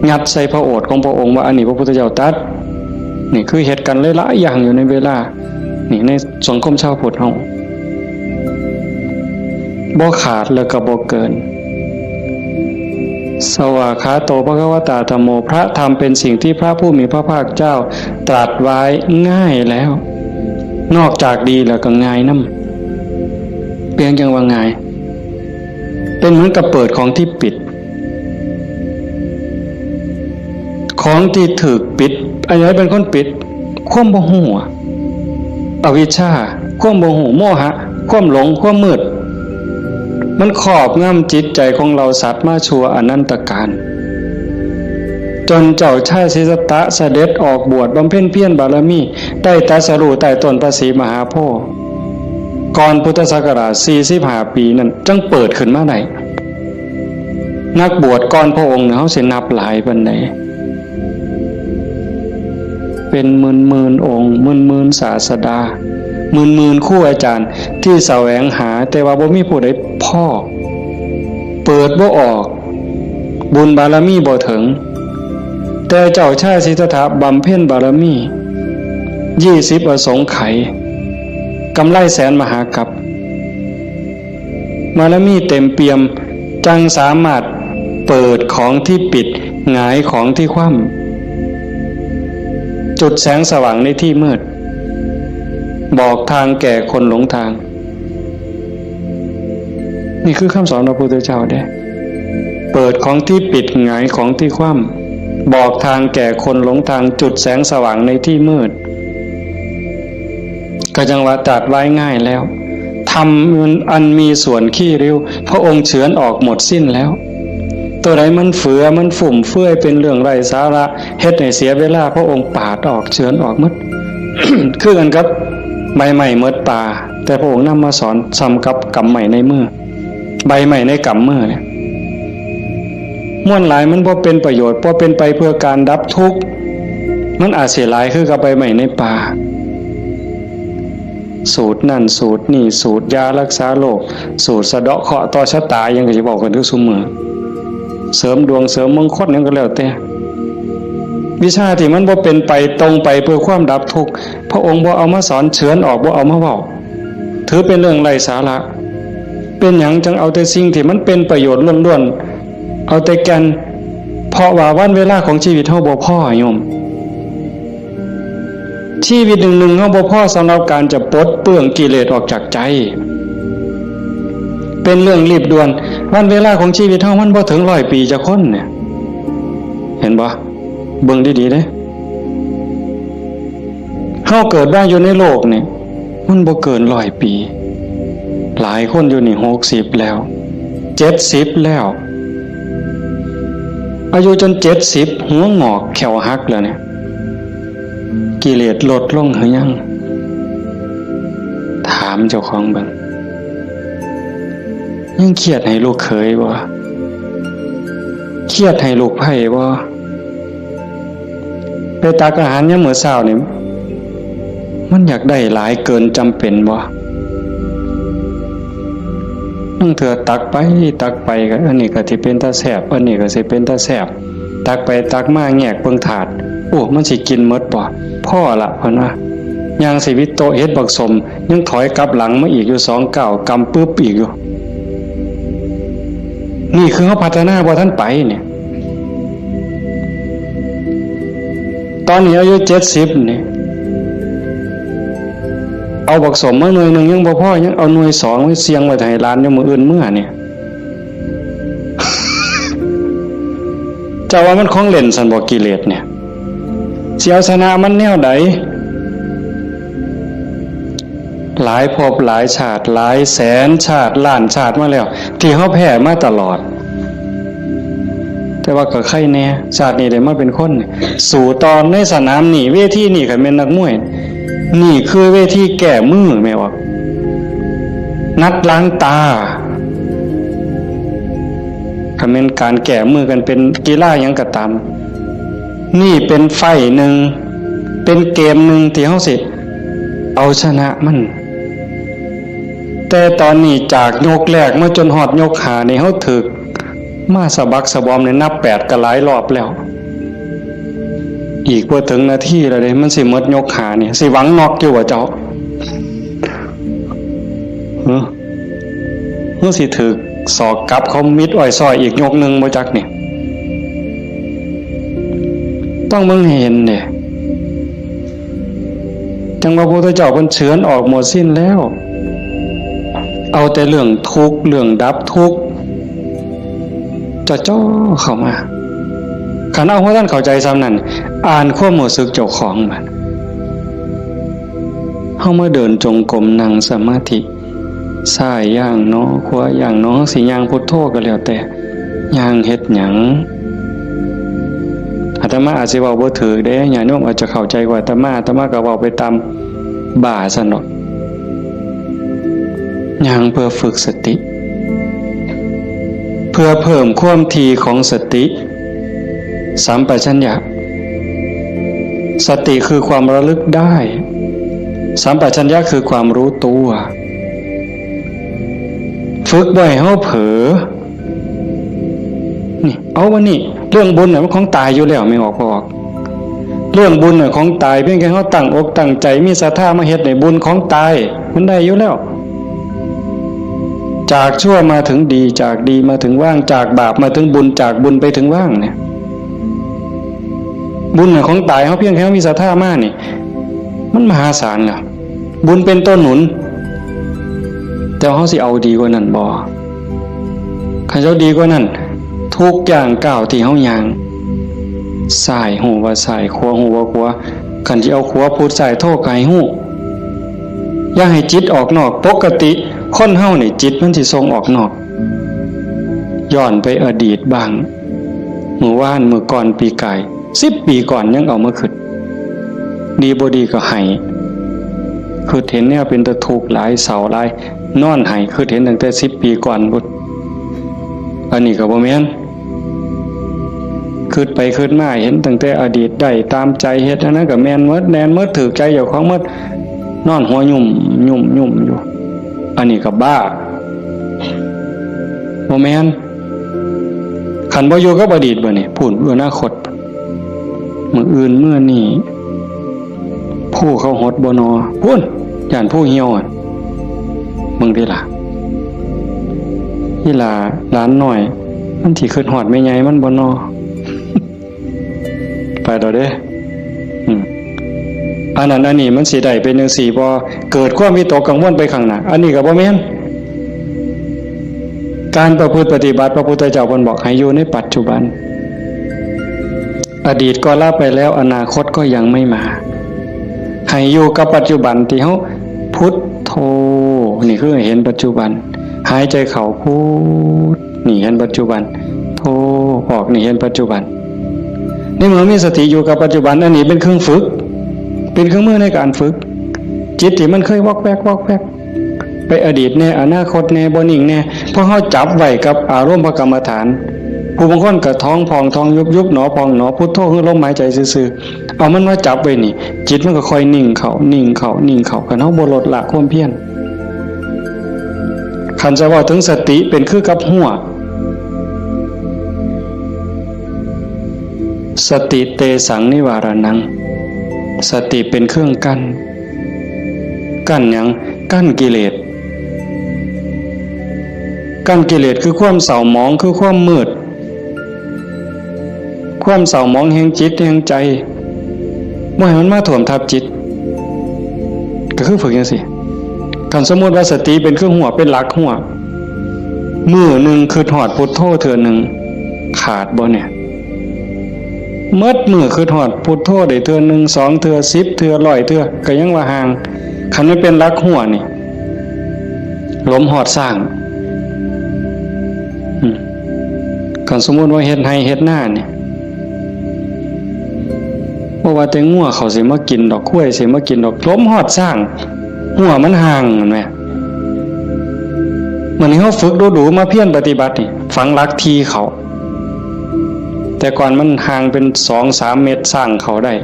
ยัดใส่พระโอษฐ์ของพระองค์ว่าอันนี้พระพุทธเจ้าตรัส นี่คือเฮ็ดกันหลายๆ อย่างอยู่ในเวลา นี่ในสังคมชาวพุทธเฮา บ่ขาดแล้วก็บ่เกิน สวากขาโต ภควตา ธัมโม พระธรรมเป็นสิ่งที่พระผู้มีพระภาคเจ้าตรัสไว้ง่ายแล้ว นอกจากดีแล้วก็ง่ายนำ เปรียงจั่งว่าง่าย เป็นเหมือนกับเปิดของที่ปิด ของที่ถูกปิด อันไหนเป็นคนปิด ความบ่ฮู้อะ อวิชชา ความบ่ฮู้ โมหะ ความหลง ความมืด มันครอบงำจิตใจของเหล่าสัตว์มาชั่วอนันตกาล จนเจ้าชายสิทธัตถะเสด็จออกบวชบำเพ็ญเพียรบารมี ได้ตรัสรู้ใต้ต้นพระศรีมหาโพธิ์ ก่อนพุทธศักราชสี่สิบห้าปีนั่น จั่งเปิดขึ้นมาได้ นักบวชก่อนพระองค์เนี่ย เฮาสินับหลายปานใด เป็นหมื่นๆ องค์ หมื่นๆ ศาสดา หมื่นๆ ครูอาจารย์ที่แสวงหา แต่ว่าบ่มีผู้ใดพ้อ เปิดบ่ออก บุญบารมีบ่ถึง แต่เจ้าชายสิทธัตถะบำเพ็ญบารมี ยี่สิบอสงไขย กำไรแสนมหากัป บารมีเต็มเปี่ยม จั่งสามารถเปิดของที่ปิด หงายของที่คว่ำ จุดแสงสว่างในที่มืด บอกทางแก่คนหลงทาง นี่คือคำสอนพระพุทธเจ้าเด้ เปิดของที่ปิด หงายของที่คว่ำ บอกทางแก่คนหลงทาง จุดแสงสว่างในที่มืด ก็จั่งว่าตรัสไว้ง่ายแล้ว ธรรมอันมีส่วนขี้ริ้ว พระองค์เฉือนออกหมดสิ้นแล้ว ตัวใดมันเฟือ มันฟุ่มเฟือย เป็นเรื่องไร้สาระ เฮ็ดให้เสียเวลา พระองค์ปาดออก เฉือนออกหมด คือกันกับใบไม้หมดป่า แต่พระองค์นำมาสอนส่ำกับกำไม้ในมือ ใบไม้ในกำมือเนี่ย มวลหลายมันบ่เป็นประโยชน์ บ่เป็นไปเพื่อการดับทุกข์ มันอาจสิหลายคือกับใบไม้ในป่า สูตรนั่นสูตรนี่ สูตรยารักษาโรค สูตรสะเดาะเคราะห์ต่อชะตา หยังก็สิเว้ากันอยู่ซุมื้อ เสริมดวงเสริมมงคลหยังก็แล้วแต่ วิชาที่มันบ่เป็นไปตรงไปเพื่อความดับทุกข์ พระองค์บ่เอามาสอน เฉือนออก บ่เอามาเว้า ถือเป็นเรื่องไร้สาระ เป็นหยังจั่งเอาแต่สิ่งที่มันเป็นประโยชน์ล้วนๆ เอาแต่แก่น เพราะว่าวันเวลาของชีวิตเฮาบ่พอโยม ชีวิตหนึ่งๆ เฮาบ่พอสำหรับการจะปลดเปลื้องกิเลสออกจากใจ เป็นเรื่องรีบด่วน วันเวลาของชีวิตเฮามันบ่ถึงร้อยปีจักคนเนี่ย เห็นบ่ เบิ่งดีๆ เด้ เฮาเกิดมาอยู่ในโลกนี่ มันบ่เกินร้อยปี หลายคนอยู่นี่หกสิบแล้ว เจ็ดสิบแล้ว อายุจนเจ็ดสิบ หัวงอกแข้วหักแล้วเนี่ย กิเลสลดลงหรือยัง ถามเจ้าของเบิ่ง ยังเครียดให้ลูกเขยบ่ เครียดให้ลูกไพร่บ่ ไปตักอาหารยามมื้อเช้านี่ มันอยากได้หลายเกินจำเป็นบ่ ลางเทื่อตักไปตักไปก็ อันนี้ก็สิเป็นตาแซ่บ อันนี้ก็สิเป็นตาแซ่บ ตักไปตักมาแงกเบิ่งถาด โอ้ มันสิกินหมดบ่ พอละ เพิ่นว่า ย่างสิวิดโต๊ะเฮ็ดบักสม ยังถอยกลับหลังมาอีกอยู่สองก้าว กำปึบอีกอยู่ นี่คือเฮาพัฒนาบ่ทันไปเนี่ย ตอนนี้อายุเจ็ดสิบนี่ เอาบักสมมาหน่วยหนึ่งยังบ่พอ ยังเอาหน่วยสองไว้เสี่ยงไว้ให้หลานอยู่มื้ออื่นเมือเนี่ย เจ้าว่ามันของเล่นซั่นบ่ กิเลสเนี่ย สิเอาชนะมันแนวใด หลายภพหลายชาติ หลายแสนชาติ ล้านชาติมาแล้ว ที่เฮาแพ้มาตลอด แต่ว่าก็ไคแน่ ชาตินี้ได้มาเป็นคน สู้ต่อในสนามนี่ เวทีนี่ คันแม่นนักมวย นี่คือเวทีแก้มือ แม่นบ่ นัดล้างตา คันแม่นการแก้มือกันเป็นกีฬาหยังก็ตาม นี่เป็นไฟต์หนึ่ง เป็นเกมหนึ่งที่เฮาสิเอาชนะมัน แต่ตอนนี้จากยกแรกมาจนฮอดยกห้านี่ เฮาถืกมาสะบักสะบอมนี่ นับแปดก็หลายรอบแล้ว อีกบ่ถึงนาทีแล้วเด้ มันสิหมดยกห้านี่ สิหวังน็อกอยู่บ่เจ้า หึ หึ สิถืกศอกกลับเขามิดอ้อยซ้อยอีกยกหนึ่งบ่จักนี่ ต้องเบิ่งให้เห็นเด้ จั่งว่าพระพุทธเจ้าเพิ่นเฉือนออกหมดสิ้นแล้ว เอาแต่เรื่องทุกข์ เรื่องดับทุกข์ จ่อๆเข้ามา คันเอาบ่ทันเข้าใจส่ำนั้น อ่านความรู้สึกเจ้าของบัด เฮามาเดินจงกรม นั่งสมาธิ ซ้ายย่างหนอ ขวาย่างหนอ สิย่างพุทโธก็แล้วแต่ ย่างเฮ็ดหยัง อาตมาอาจสิเว้าบ่ถูกเด้ ญาติโยมอาจจะเข้าใจกว่าอาตมา อาตมาก็เว้าไปตามบ้าซั่นดอก ย่างเพื่อฝึกสติ เพื่อเพิ่มความถี่ของสติ สัมปชัญญะ สติคือความระลึกได้ สัมปชัญญะคือความรู้ตัว ฝึกบ่ให้เฮาเผลอ นี่ เอาวันนี้ เรื่องบุญน่ะมันของตายอยู่แล้ว แม่นบ่พ่อ เรื่องบุญน่ะของตาย เพียงแค่เฮาตั้งอกตั้งใจ มีศรัทธามาเฮ็ดนี่ บุญของตาย มันได้อยู่แล้ว จากชั่วมาถึงดี จากดีมาถึงว่าง จากบาปมาถึงบุญ จากบุญไปถึงว่างเนี่ย บุญน่ะของตาย เฮาเพียงแค่เฮามีศรัทธามานี่ มันมหาศาลแล้ว บุญเป็นตัวหนุน แต่เฮาสิเอาดีกว่านั้นบ่ คันเฮาดีกว่านั้น ทุกย่างก้าวที่เฮาย่าง ซ้ายฮู้ว่าซ้าย ขวาฮู้ว่าขวา คันสิเอาขวาพุทซ้ายโธก็ให้ฮู้ อย่าให้จิตออกนอก ปกติคนเฮานี่จิตมันสิส่งออกนอก ย้อนไปอดีตบ้าง มื้อวาน มื้อก่อน ปีกาย สิบปีก่อนยังเอามาคิด ดีบ่ดีก็ไห้ คิดเห็นแนวเป็นตาทุกข์หลาย เศร้าหลาย นอนไห้ คิดเห็นตั้งแต่สิบปีก่อนพุ้น อันนี้ก็บ่แม่น คิดไปคิดมาเห็นตั้งแต่อดีตได้ตามใจ เฮ็ดอันนั้นก็แม่นหมด แม่นหมด ถูกใจเจ้าของหมด นอนหัวยุ่มยุ่มยุ่มอยู่ อันนี้ก็บ้า บ่แม่น คันบ่อยู่กับอดีตบัดนี้ พู้น อนาคต มื้ออื่นมื้อนี้ ผู้เขาหดบ่นอ พู้น ย่านผู้เหี่ยวอะ มึงติล่ะ อีหล่าหลานน้อย มันสิคิดฮอดแม่ใหญ่มันบ่นอ ไปแล้วเด้ อืม อันนั้นอันนี้มันสิได้เป็นจั่งซี้บ่ เกิดความวิตกกังวลไปข้างหน้า อันนี้ก็บ่แม่น การประพฤติปฏิบัติ พระพุทธเจ้าเพิ่นบอกให้อยู่ในปัจจุบัน อดีตก็ละไปแล้ว อนาคตก็ยังไม่มา ให้อยู่กับปัจจุบันที่เฮาพุทโธ นี่คือเห็นปัจจุบัน หายใจเข้าพุท นี่เห็นปัจจุบัน โธ ออก นี่เห็นปัจจุบัน ในเมื่อมีสติอยู่กับปัจจุบัน อันนี้เป็นเครื่องฝึก เป็นเครื่องมือในการฝึก จิตที่มันเคยวอกแวกวอกแวก ไปอดีตแน่ อนาคตแน่ บ่นิ่งแน่ พอเฮาจับไว้กับอารมณ์พระกรรมฐาน ผู้บางคนก็ท้องพองท้องยุบ ยุบหนอพองหนอ พุทโธคือลมหายใจซื่อๆ เอามันมาจับไว้นี่ จิตมันก็ค่อยนิ่งเข้า นิ่งเข้า นิ่งเข้า คันเฮาบ่ลดละความเพียร คันจะเว้าถึงสติเป็นคือกับฮั้ว สติเตสังนิวารณัง สติเป็นเครื่องกั้น กั้นหยัง กั้นกิเลส กั้นกิเลสคือความเศร้าหมอง คือความมืด ความเศร้าหมองแห่งจิตแห่งใจ บ่ให้มันมาท่วมทับจิต ก็คือฝึกจังซี่ คันสมมุติว่าสติเป็นเครื่องฮั้ว เป็นหลักฮั้ว มื้อหนึ่งคิดฮอดพุทโธเทื่อหนึ่ง ขาดบ่เนี่ย หมดมื้อคิดฮอดพุทโธได้เทื่อหนึ่ง สองเทื่อ สิบเทื่อ ร้อยเทื่อ ก็ยังว่าห่าง คันมันเป็นหลักฮั้วนี่ หลมฮอดซ้าง อืม คันสมมุติว่าเฮ็ดไร่เฮ็ดนานี่ บ่ว่าแต่งัวเขาสิมากินดอก ควายสิมากินดอก หลมฮอดซ้าง ฮั้วมันห่าง แม่นบ่ มื้อนี้เฮาฝึกดูๆ มาเพียรปฏิบัตินี่ ฝังหลักที่เข้า แต่ก่อนมันห่างเป็นสองสามเมตร ซ้างเข้าได้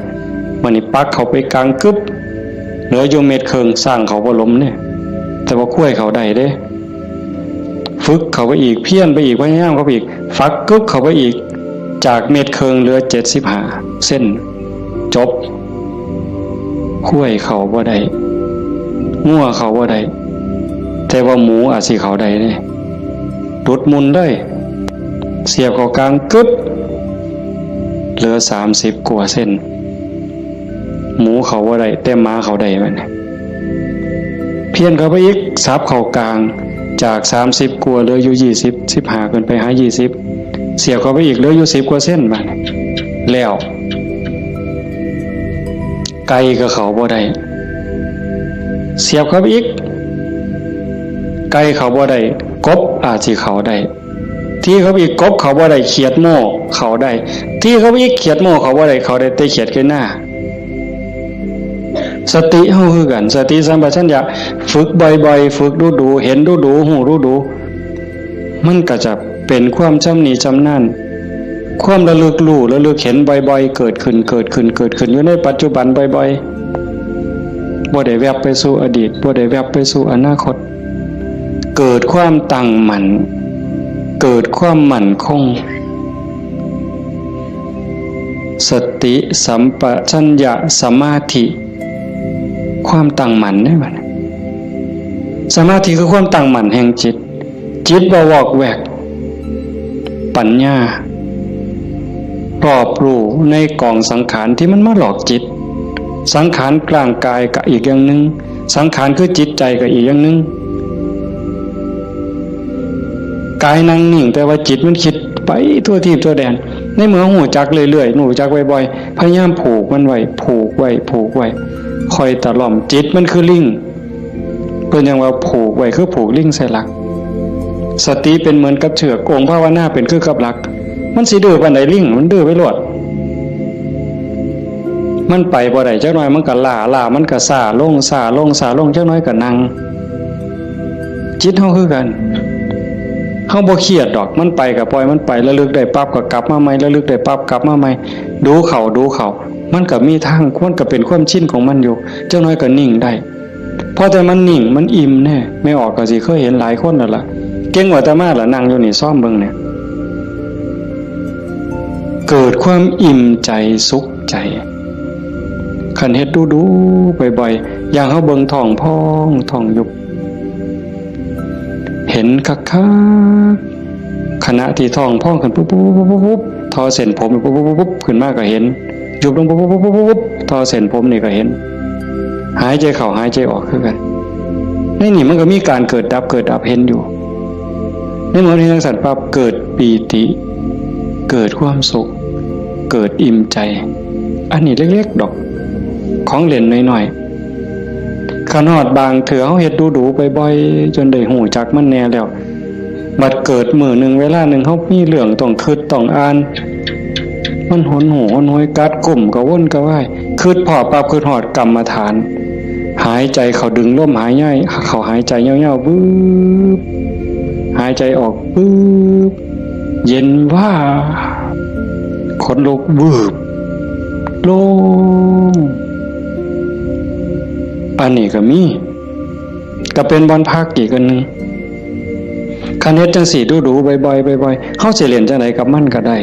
มื้อนี้ปักเข้าไปกลางกึ๊บ เหลืออยู่เมตรครึ่ง ซ้างเข้าบ่หลมเด้ แต่ว่าควายเข้าได้เด้ ฝึกเข้าไปอีก เพียรไปอีก พยายามเข้าไปอีก ฝักกึ๊บเข้าไปอีก จากเมตรครึ่งเหลือเจ็ดสิบห้าเซน จบ ควายเข้าบ่ได้ งัวเข้าบ่ได้ แต่ว่าหมูอาจสิเข้าได้เด้ หลุดมุ่นเลย เสียบเข้ากลางกึ๊บ เหลือสามสิบกว่าเซน หมูเข้าบ่ได้ แต่หมาเข้าได้บัดนี้ เพี้ยนเข้าไปอีก สับเข้ากลาง จากสามสิบกว่าเหลืออยู่ยี่สิบ สิบห้าขึ้นไปหายี่สิบ เสียบเข้าไปอีกเหลืออยู่สิบกว่าเซนบัดนี้ แล้ว ไก่ก็เข้าบ่ได้ เสียบเข้าไปอีก ไก่เข้าบ่ได้ กบอาจสิเข้าได้ ตีเข้าไปอีก กบเข้าบ่ได้ เขียดโม่เข้าได้ ตีเข้าไปอีก เขียดโม่เข้าบ่ได้ เข้าได้แต่เขียดไก่นา สติเฮาคือกัน สติสัมปชัญญะ ฝึกบ่อยๆ ฝึกดูๆ เห็นดูๆ ฮู้ดูๆ มันก็จะเป็นความชำนิชำนาญ ความระลึกรู้ระลึกเห็นบ่อยๆ เกิดขึ้น เกิดขึ้น เกิดขึ้น อยู่ในปัจจุบันบ่อยๆ บ่ได้แวบไปสู่อดีต บ่ได้แวบไปสู่อนาคต เกิดความตั้งมั่น เกิดความมั่นคง สติสัมปชัญญะสมาธิ ความตั้งมั่นเนี่ยมัน สมาธิคือความตั้งมั่นแห่งจิต จิตบ่วอกแวก ปัญญา รอบรู้ในกองสังขารที่มันมาหลอกจิต สังขารร่างกายก็อีกอย่างหนึ่ง สังขารคือจิตใจก็อีกอย่างหนึ่ง กายนั่งนิ่ง แต่ว่าจิตมันคิดไปทั่วทีปทั่วแดน ในเมื่อฮู้จักเรื่อยๆ ฮู้จักบ่อยๆ พยายามผูกมันไว้ ผูกไว้ ผูกไว้ คอยตะล่อม จิตมันคือลิง เพิ่นยังว่าผูกไว้คือผูกลิงใส่หลัก สติเป็นเหมือนกับเชือก องค์ภาวนาเป็นคือกับหลัก มันสิดื้อปานใดลิง มันดื้อไปโลด มันไปบ่ได้ จักหน่อยมันก็ล้า ล้ามันก็ซ้าลง ซ้าลง ซ้าลง จักหน่อยก็นั่ง จิตเฮาคือกัน เฮาบ่เครียดดอก มันไปก็ปล่อยมันไป ระลึกได้ปั๊บก็กลับมาใหม่ ระลึกได้ปั๊บกลับมาใหม่ ดูเข้า ดูเข้า มันก็มีทาง มันก็เป็นความชินของมันอยู่ จักหน่อยก็นิ่งได้ พอแต่มันนิ่ง มันอิ่มแน่ แม่ออกก็สิเคยเห็นหลายคนแล้วล่ะ เก่งกว่าอาตมาล่ะ นั่งอยู่นี่ ซ้อมเบิ่งเนี่ย เกิดความอิ่มใจสุขใจ คันเฮ็ดดูๆ บ่อยๆ อย่างเฮาเบิ่งท้องพองท้องยุบ เห็นคักๆ ขณะที่ท้องพองขึ้นปุ๊บปุ๊บปุ๊บปุ๊บปุ๊บ ทอเส้นผมปุ๊บปุ๊บปุ๊บปุ๊บ ขึ้นมาก็เห็น ยุบลงปุ๊บปุ๊บปุ๊บปุ๊บปุ๊บ ทอเส้นผมนี่ก็เห็น หายใจเข้าหายใจออกคือกัน ในนี่มันก็มีการเกิดดับเกิดดับเห็นอยู่ ในเมื่อที่จังซั่นปั๊บ เกิดปีติ เกิดความสุข เกิดอิ่มใจ อันนี้เล็กๆ ดอก ข ของเล่นน้อยๆ คันฮอดบางเทื่อเฮาเฮ็ดดูๆ บ่อยๆ จนได้ฮู้จักมันแหน่แล้ว บัดเกิดมื้อหนึ่งเวลาหนึ่งเฮามีเรื่องต้องคิดต้องอ่าน มันหนหูหนหวยกัดกุ้มกระวนกระวาย คิดพ้อปั๊บคิดฮอดกรรมฐาน หายใจเข้าดึงลมหายใจเข้าหายใจยาวๆ วืบ หายใจออกวืบ เย็นวาบ ขนลุกวืบ โล่ง อันนี้ก็มี ก็เป็นบ่อนพักอีกอันหนึ่ง คันเฮ็ดจั่งซี้ดูๆ บ่อยๆ บ่อยๆ เฮาสิเล่นจั่งใดกับมันก็ได้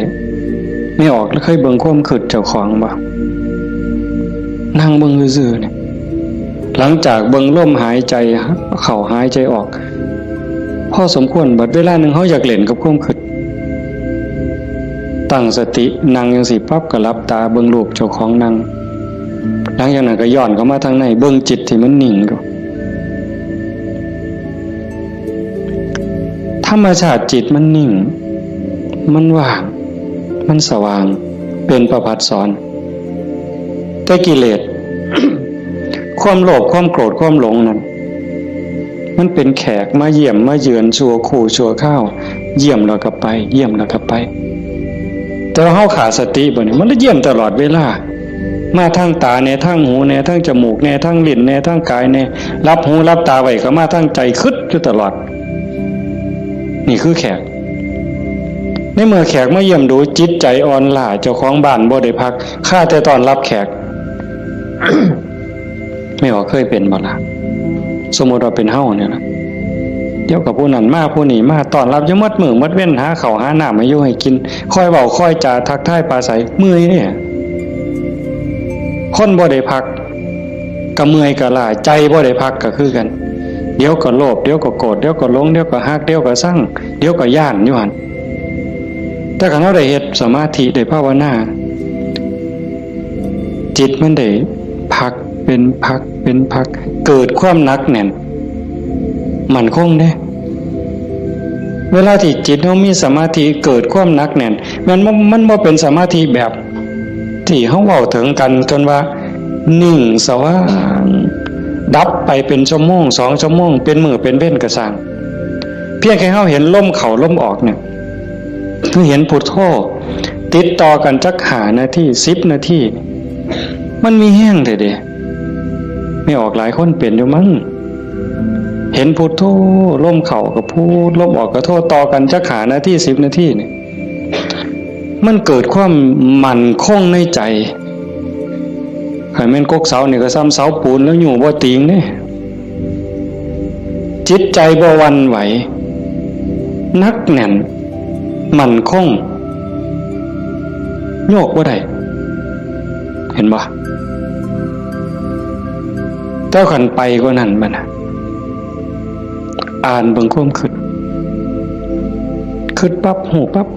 แม่ออกเคยเบิ่งความคิดเจ้าของบ่ นั่งเบิ่งซื่อๆ นี่ หลังจากเบิ่งลมหายใจเข้าหายใจออก พอสมควร บัดเวลาหนึ่งเฮาอยากเล่นกับความคิด ตั้งสตินั่งจั่งซี้ปั๊บก็หลับตาเบิ่งรูปเจ้าของนั่ง หลังจากนั้นก็ย้อนเข้ามาทางใน เบิ่งจิตที่มันนิ่งดู ธรรมชาติจิตมันนิ่ง มันว่าง มันสว่าง เป็นประภัสสร แต่กิเลส ความโลภ ความโกรธ ความหลงนั่น มันเป็นแขกมาเยี่ยมมาเยือนชั่วครู่ชั่วคราว เยี่ยมแล้วก็ไป เยี่ยมแล้วก็ไป แต่ว่าเฮาขาดสติบ่นี่ มันเลยเยี่ยมตลอดเวลา มาทางตาแหน่ ทางหูแหน่ ทางจมูกแหน่ ทางลิ้นแหน่ ทางกายแหน่ หลับหูหลับตาไว้ก็มาทางใจ คิดอยู่ตลอด นี่คือแขก ในเมื่อแขกมาเยี่ยมดู จิตใจอ่อนล้า เจ้าของบ้านบ่ได้พัก คาแต่ต้อนรับแขก แม่ออกเคยเป็นบ่ล่ะ สมมุติว่าเป็นเฮาเนี่ยนะ เดี๋ยวกับผู้นั้นมาผู้นี้มา ต้อนรับอยู่หมดมื้อหมดเว็น หาข้าวหาน้ำให้อยู่ให้กิน คอยเว้าคอยจาทักทายปราศรัย เมื่อยเนี่ย คนบ่ได้พัก ก็เมื่อยก็ล้า ใจบ่ได้พักก็คือกัน เดี๋ยวก็โลภ เดี๋ยวก็โกรธ เดี๋ยวก็หลง เดี๋ยวก็ฮัก เดี๋ยวก็ซัง เดี๋ยวก็ย้านอยู่หั่น แต่คันเฮาได้เฮ็ดสมาธิ ได้ภาวนา จิตมันได้พักเป็นพักเป็นพัก เกิดความหนักแน่น มั่นคงเด้ เวลาที่จิตเฮามีสมาธิ เกิดความหนักแน่น มันบ่ มันบ่เป็นสมาธิแบบที่เฮาเว้าถึงกัน จนว่านิ่งสว่าง ดับไปเป็นชั่วโมง สองชั่วโมง เป็นมื้อเป็นเว็นก็ซ่าง เพียงแค่เฮาเห็นลมเข้าลมออกเนี่ย คือเห็นพุทโธ ติดต่อกันจักห้านาที สิบนาที มันมีแฮงแท้เด้ แม่ออกหลายคนเป็นอยู่มั้ง เห็นพุทโธ ลมเข้าก็พุท ลมออกก็โธ ต่อกันจักห้านาที สิบนาทีนี่ มันเกิดความมั่นคงในใจ คันแม่นกกเสานี่ก็ส่ำเสาปูนแล้วอยู่บ่ติงเด้ จิตใจบ่หวั่นไหว หนักแน่น มั่นคง โยกบ่ได้ เห็นบ่ แต่คันไปกว่านั้นบัดน่ะ อ่านเบิ่งความคิด คิดปั๊บ ฮู้ปั๊บ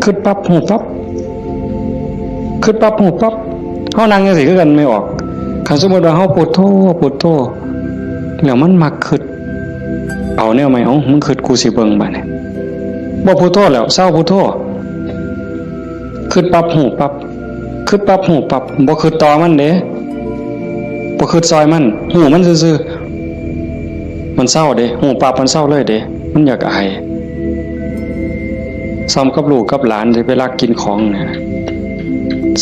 คิดปั๊บ ฮู้ปั๊บ คิดปั๊บ ฮู้ปั๊บ เฮานั่งจั่งซี้คือกัน แม่ออก คันสมมุติว่าเฮาพุทโธ พุทโธ แล้วมันมักคิด เอาแนวใหม่ เอ้า มึงคิด กูสิเบิ่งบัดนี้ บ่พุทโธแล้ว เซาพุทโธ คิดปั๊บ ฮู้ปั๊บ คิดปั๊บ ฮู้ปั๊บ บ่คิดต่อมันเด้ บ่คิดซอยมัน ฮู้มันซื่อๆ มันเซาเด้ ฮู้ปั๊บ มันเซาเลยเด้ มันอยากอาย ส่ำกับลูกกับหลานสิไปลักกินของเนี่ย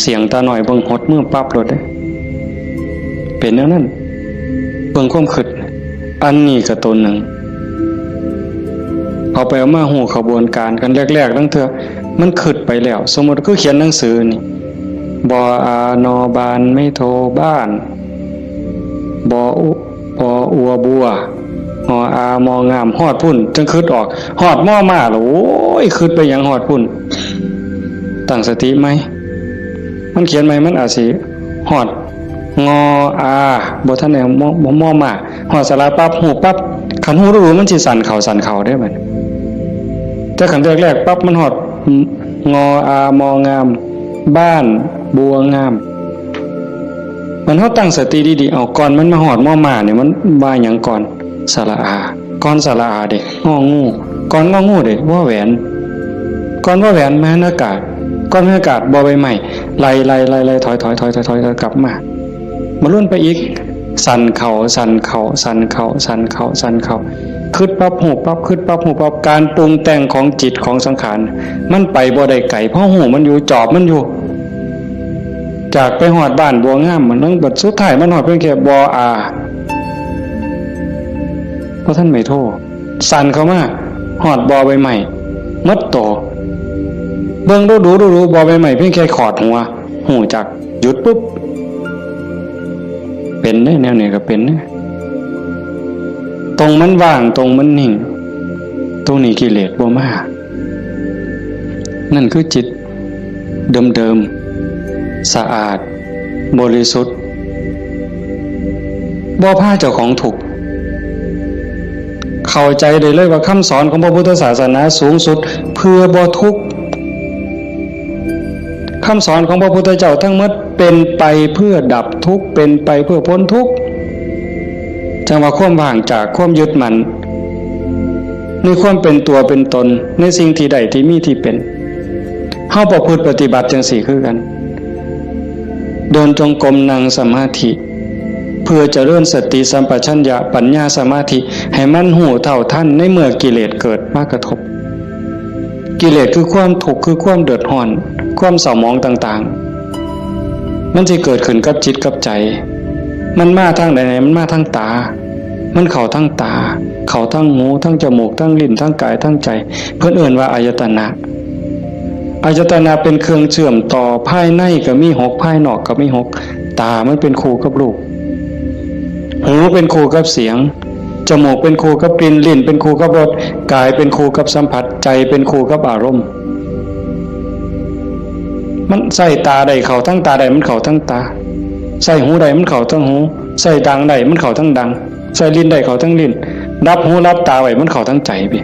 เสี้ยงตาน้อยเบิ่งหดมือปั๊บโลดเด้ เป็นแนวนั้น เบิ่งความคิด อันนี้ก็ตัวหนึ่ง เอาไปเอามาฮู้ขบวนการกัน แรกๆ ลางเทื่อ มันคิดไปแล้ว สมมุติคือเขียนหนังสือนี่ บออา นอ บาน ไม้โท บ้าน บออุ ปออัวบัว หออา มองาม ฮอดพุ้น จั่งคิดออก ฮอดมอมาแล้ว โอ้ย คิดไปหยังฮอดพุ้น ตั้งสติใหม่ มันเขียนใหม่ มันอาจสิฮอด งออา บ่ทันได้มอ มอมา ฮอดสระปั๊บ ฮู้ปั๊บ คันฮู้รู้มันสิสั่นเข้าสั่นเข้าเด้บัด แต่คันแรกๆ ปั๊บ มันฮอด งออา มองาม บ้าน บัวงาม มันเฮาตั้งสติดีๆ เอา ก่อนมันมาฮอดมอมาเนี่ย มันว่าหยังก่อน สระอา ก่อนสระอาเด้ งองู ก่อนงองูเด้ วอแหวน ก่อนวอแหวน มหานากาศ ก่อนมหานากาศ บอใบไม้ ไล่ๆๆๆ ถอยๆๆๆ กลับมา มาลุ้นไปอีก สั่นเข่า สั่นเข่า สั่นเข่า สั่นเข่า สั่นเข่า คิดปั๊บฮู้ปั๊บ คิดปั๊บฮู้ปั๊บ การปรุงแต่งของจิตของสังขาร มันไปบ่ได้ไกล เพราะฮู้มันอยู่ จอบมันอยู่ จากไปฮอดบ้านบัวงาม มันต้องบัดสุดท้ายมันฮอดเพียงแค่บ่ออา เพราะท่านไม่โทษ สั่นเข้ามา ฮอดบ่อใบไม้ หมดโต เบิ่งดูดูดูดู บ่อใบไม้เพียงแค่ขอดหัว ฮู้จัก หยุดปุ๊บ เป็นเด้ แนวนี้ก็เป็นเด้ ตรงมันว่าง ตรงมันนิ่ง ตรงนี้กิเลสบ่มา นั่นคือจิตเดิมๆ สะอาด บริสุทธิ์ บ่พาเจ้าของทุกข์ เข้าใจได้เลยว่าคำสอนของพระพุทธศาสนาสูงสุดเพื่อบ่ทุกข์ คำสอนของพระพุทธเจ้าทั้งหมดเป็นไปเพื่อดับทุกข์ เป็นไปเพื่อพ้นทุกข์ จังว่าความว่างจากความยึดมั่น ในความเป็นตัวเป็นตน ในสิ่งที่ได้ที่มีที่เป็น เฮาประพฤติปฏิบัติจังซี่คือกัน เดินจงกรม นั่งสมาธิ เพื่อเจริญสติสัมปชัญญะ ปัญญา สมาธิ ให้มันฮู้เท่าทันในเมื่อกิเลสเกิดมากระทบ กิเลสคือความทุกข์ คือความเดือดร้อน ความเศร้าหมองต่างๆ มันสิเกิดขึ้นกับจิตกับใจ มันมาทางใด มันมาทางตา มันเข้าทางตา เข้าทางหู ทางจมูก ทางลิ้น ทางกาย ทางใจ เพิ่นเอิ้นว่าอายตนะ อายตนะเป็นเครื่องเชื่อมต่อ ภายในก็มีหก ภายนอกก็มีหก ตามันเป็นคู่กับรูป หูเป็นคู่กับเสียง จมูกเป็นคู่กับกลิ่น ลิ้นเป็นคู่กับรส กายเป็นคู่กับสัมผัส ใจเป็นคู่กับอารมณ์ มันใส่ตาได้เข้าทั้งตาได้ มันเข้าทั้งตา ใส่หูได้ มันเข้าทั้งหู ใส่ดังได้ มันเข้าทั้งดัง ใส่ลิ้นได้เข้าทั้งลิ้น รับหูรับตาไว้ มันเข้าทั้งใจพี่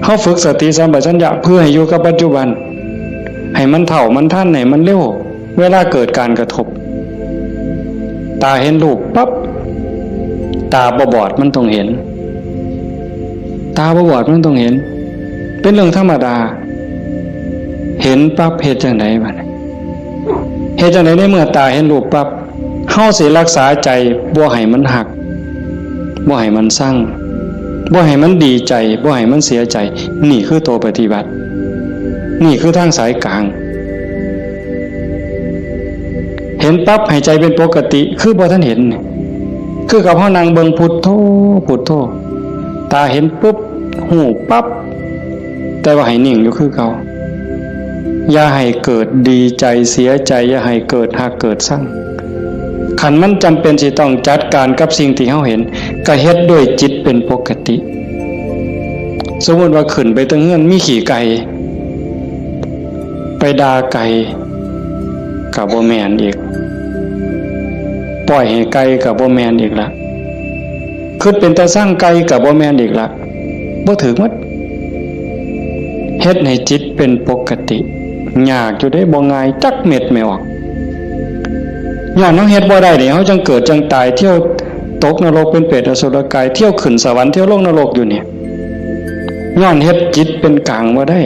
เฮาฝึกสติสัมปชัญญะเพื่อให้อยู่กับปัจจุบัน ให้มันเท่ามันทัน ให้มันเร็ว เวลาเกิดการกระทบ ตาเห็นรูปปั๊บ ตาบ่บอดมันต้องเห็น ตาบ่บอดมันต้องเห็น เป็นเรื่องธรรมดา เห็นปั๊บเฮ็ดจังได๋บัดนี้ เฮ็ดจังได๋ในเมื่อตาเห็นรูปปั๊บ เฮาสิรักษาใจบ่ให้มันฮัก บ่ให้มันซัง บ่ให้มันดีใจ บ่ให้มันเสียใจ นี่คือตัวปฏิบัติ นี่คือทางสายกลาง เห็นปั๊บให้ใจเป็นปกติ คือบ่ทันเห็น คือกับเฮานั่งเบิ่งพุทโธ พุทโธ ตาเห็นปุ๊บ ฮู้ปั๊บ แต่ว่าให้นิ่งอยู่คือเก่า อย่าให้เกิดดีใจเสียใจ อย่าให้เกิดฮักเกิดซัง คันมันจำเป็นสิต้องจัดการกับสิ่งที่เฮาเห็น ก็เฮ็ดด้วยจิตเป็นปกติ สมมุติว่าขึ้นไปเทิงเฮือนมีขี้ไก่ ไปด่าไก่ ก็บ่แม่นอีก ปล่อยให้ไก่ก็บ่แม่นอีกละ คิดเป็นตาซังไก่ก็บ่แม่นอีกละ บ่ถืกหมด เฮ็ดให้จิตเป็นปกติ ยากอยู่เด้ บ่ง่ายจักเม็ดแม่ออก ย้อนเฮาเฮ็ดบ่ได้นี่ เฮาจังเกิดจังตาย เที่ยวตกนรกเป็นเปรตอสุรกาย เที่ยวขึ้นสวรรค์ เที่ยวลงนรกอยู่นี่ ย้อนเฮ็ดจิตเป็นกลางบ่ได้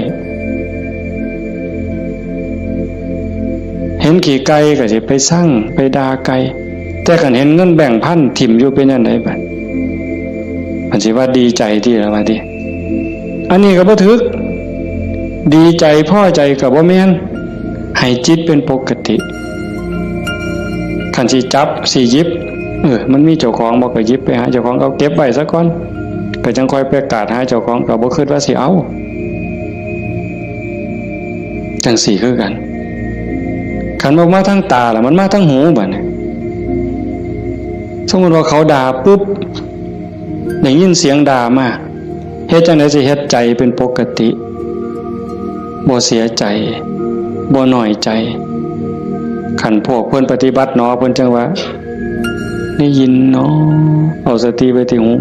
เห็นขี้ไก่ก็สิไปซัง ไปด่าไก่ แต่คันเห็นเงินแบงค์พันถิ่มอยู่เป็นจั่งใดบัด มันสิว่าดีใจติล่ะว่าติ อันนี้ก็บ่ถืก ดีใจพอใจก็บ่แม่น ให้จิตเป็นปกติ คันสิจับสิหยิบ เออ มันมีเจ้าของบ่ก็หยิบไปหาเจ้าของ เอาเก็บไว้ซะก่อน ก็จั่งค่อยไปกาดหาเจ้าของ ก็บ่คิดว่าสิเอา จั่งซี้คือกัน คันบ่มาทางตาล่ะ มันมาทางหูบัดนี้ สมมุติว่าเขาด่าปุ๊บ ได้ยินเสียงด่ามา เฮ็ดจั่งใดสิเฮ็ดใจเป็นปกติ บ่เสียใจ บ่น้อยใจ คันพวกเพิ่นปฏิบัติหนอ เพิ่นจั่งว่า ได้ยินหนอ เอาสติไว้ที่หู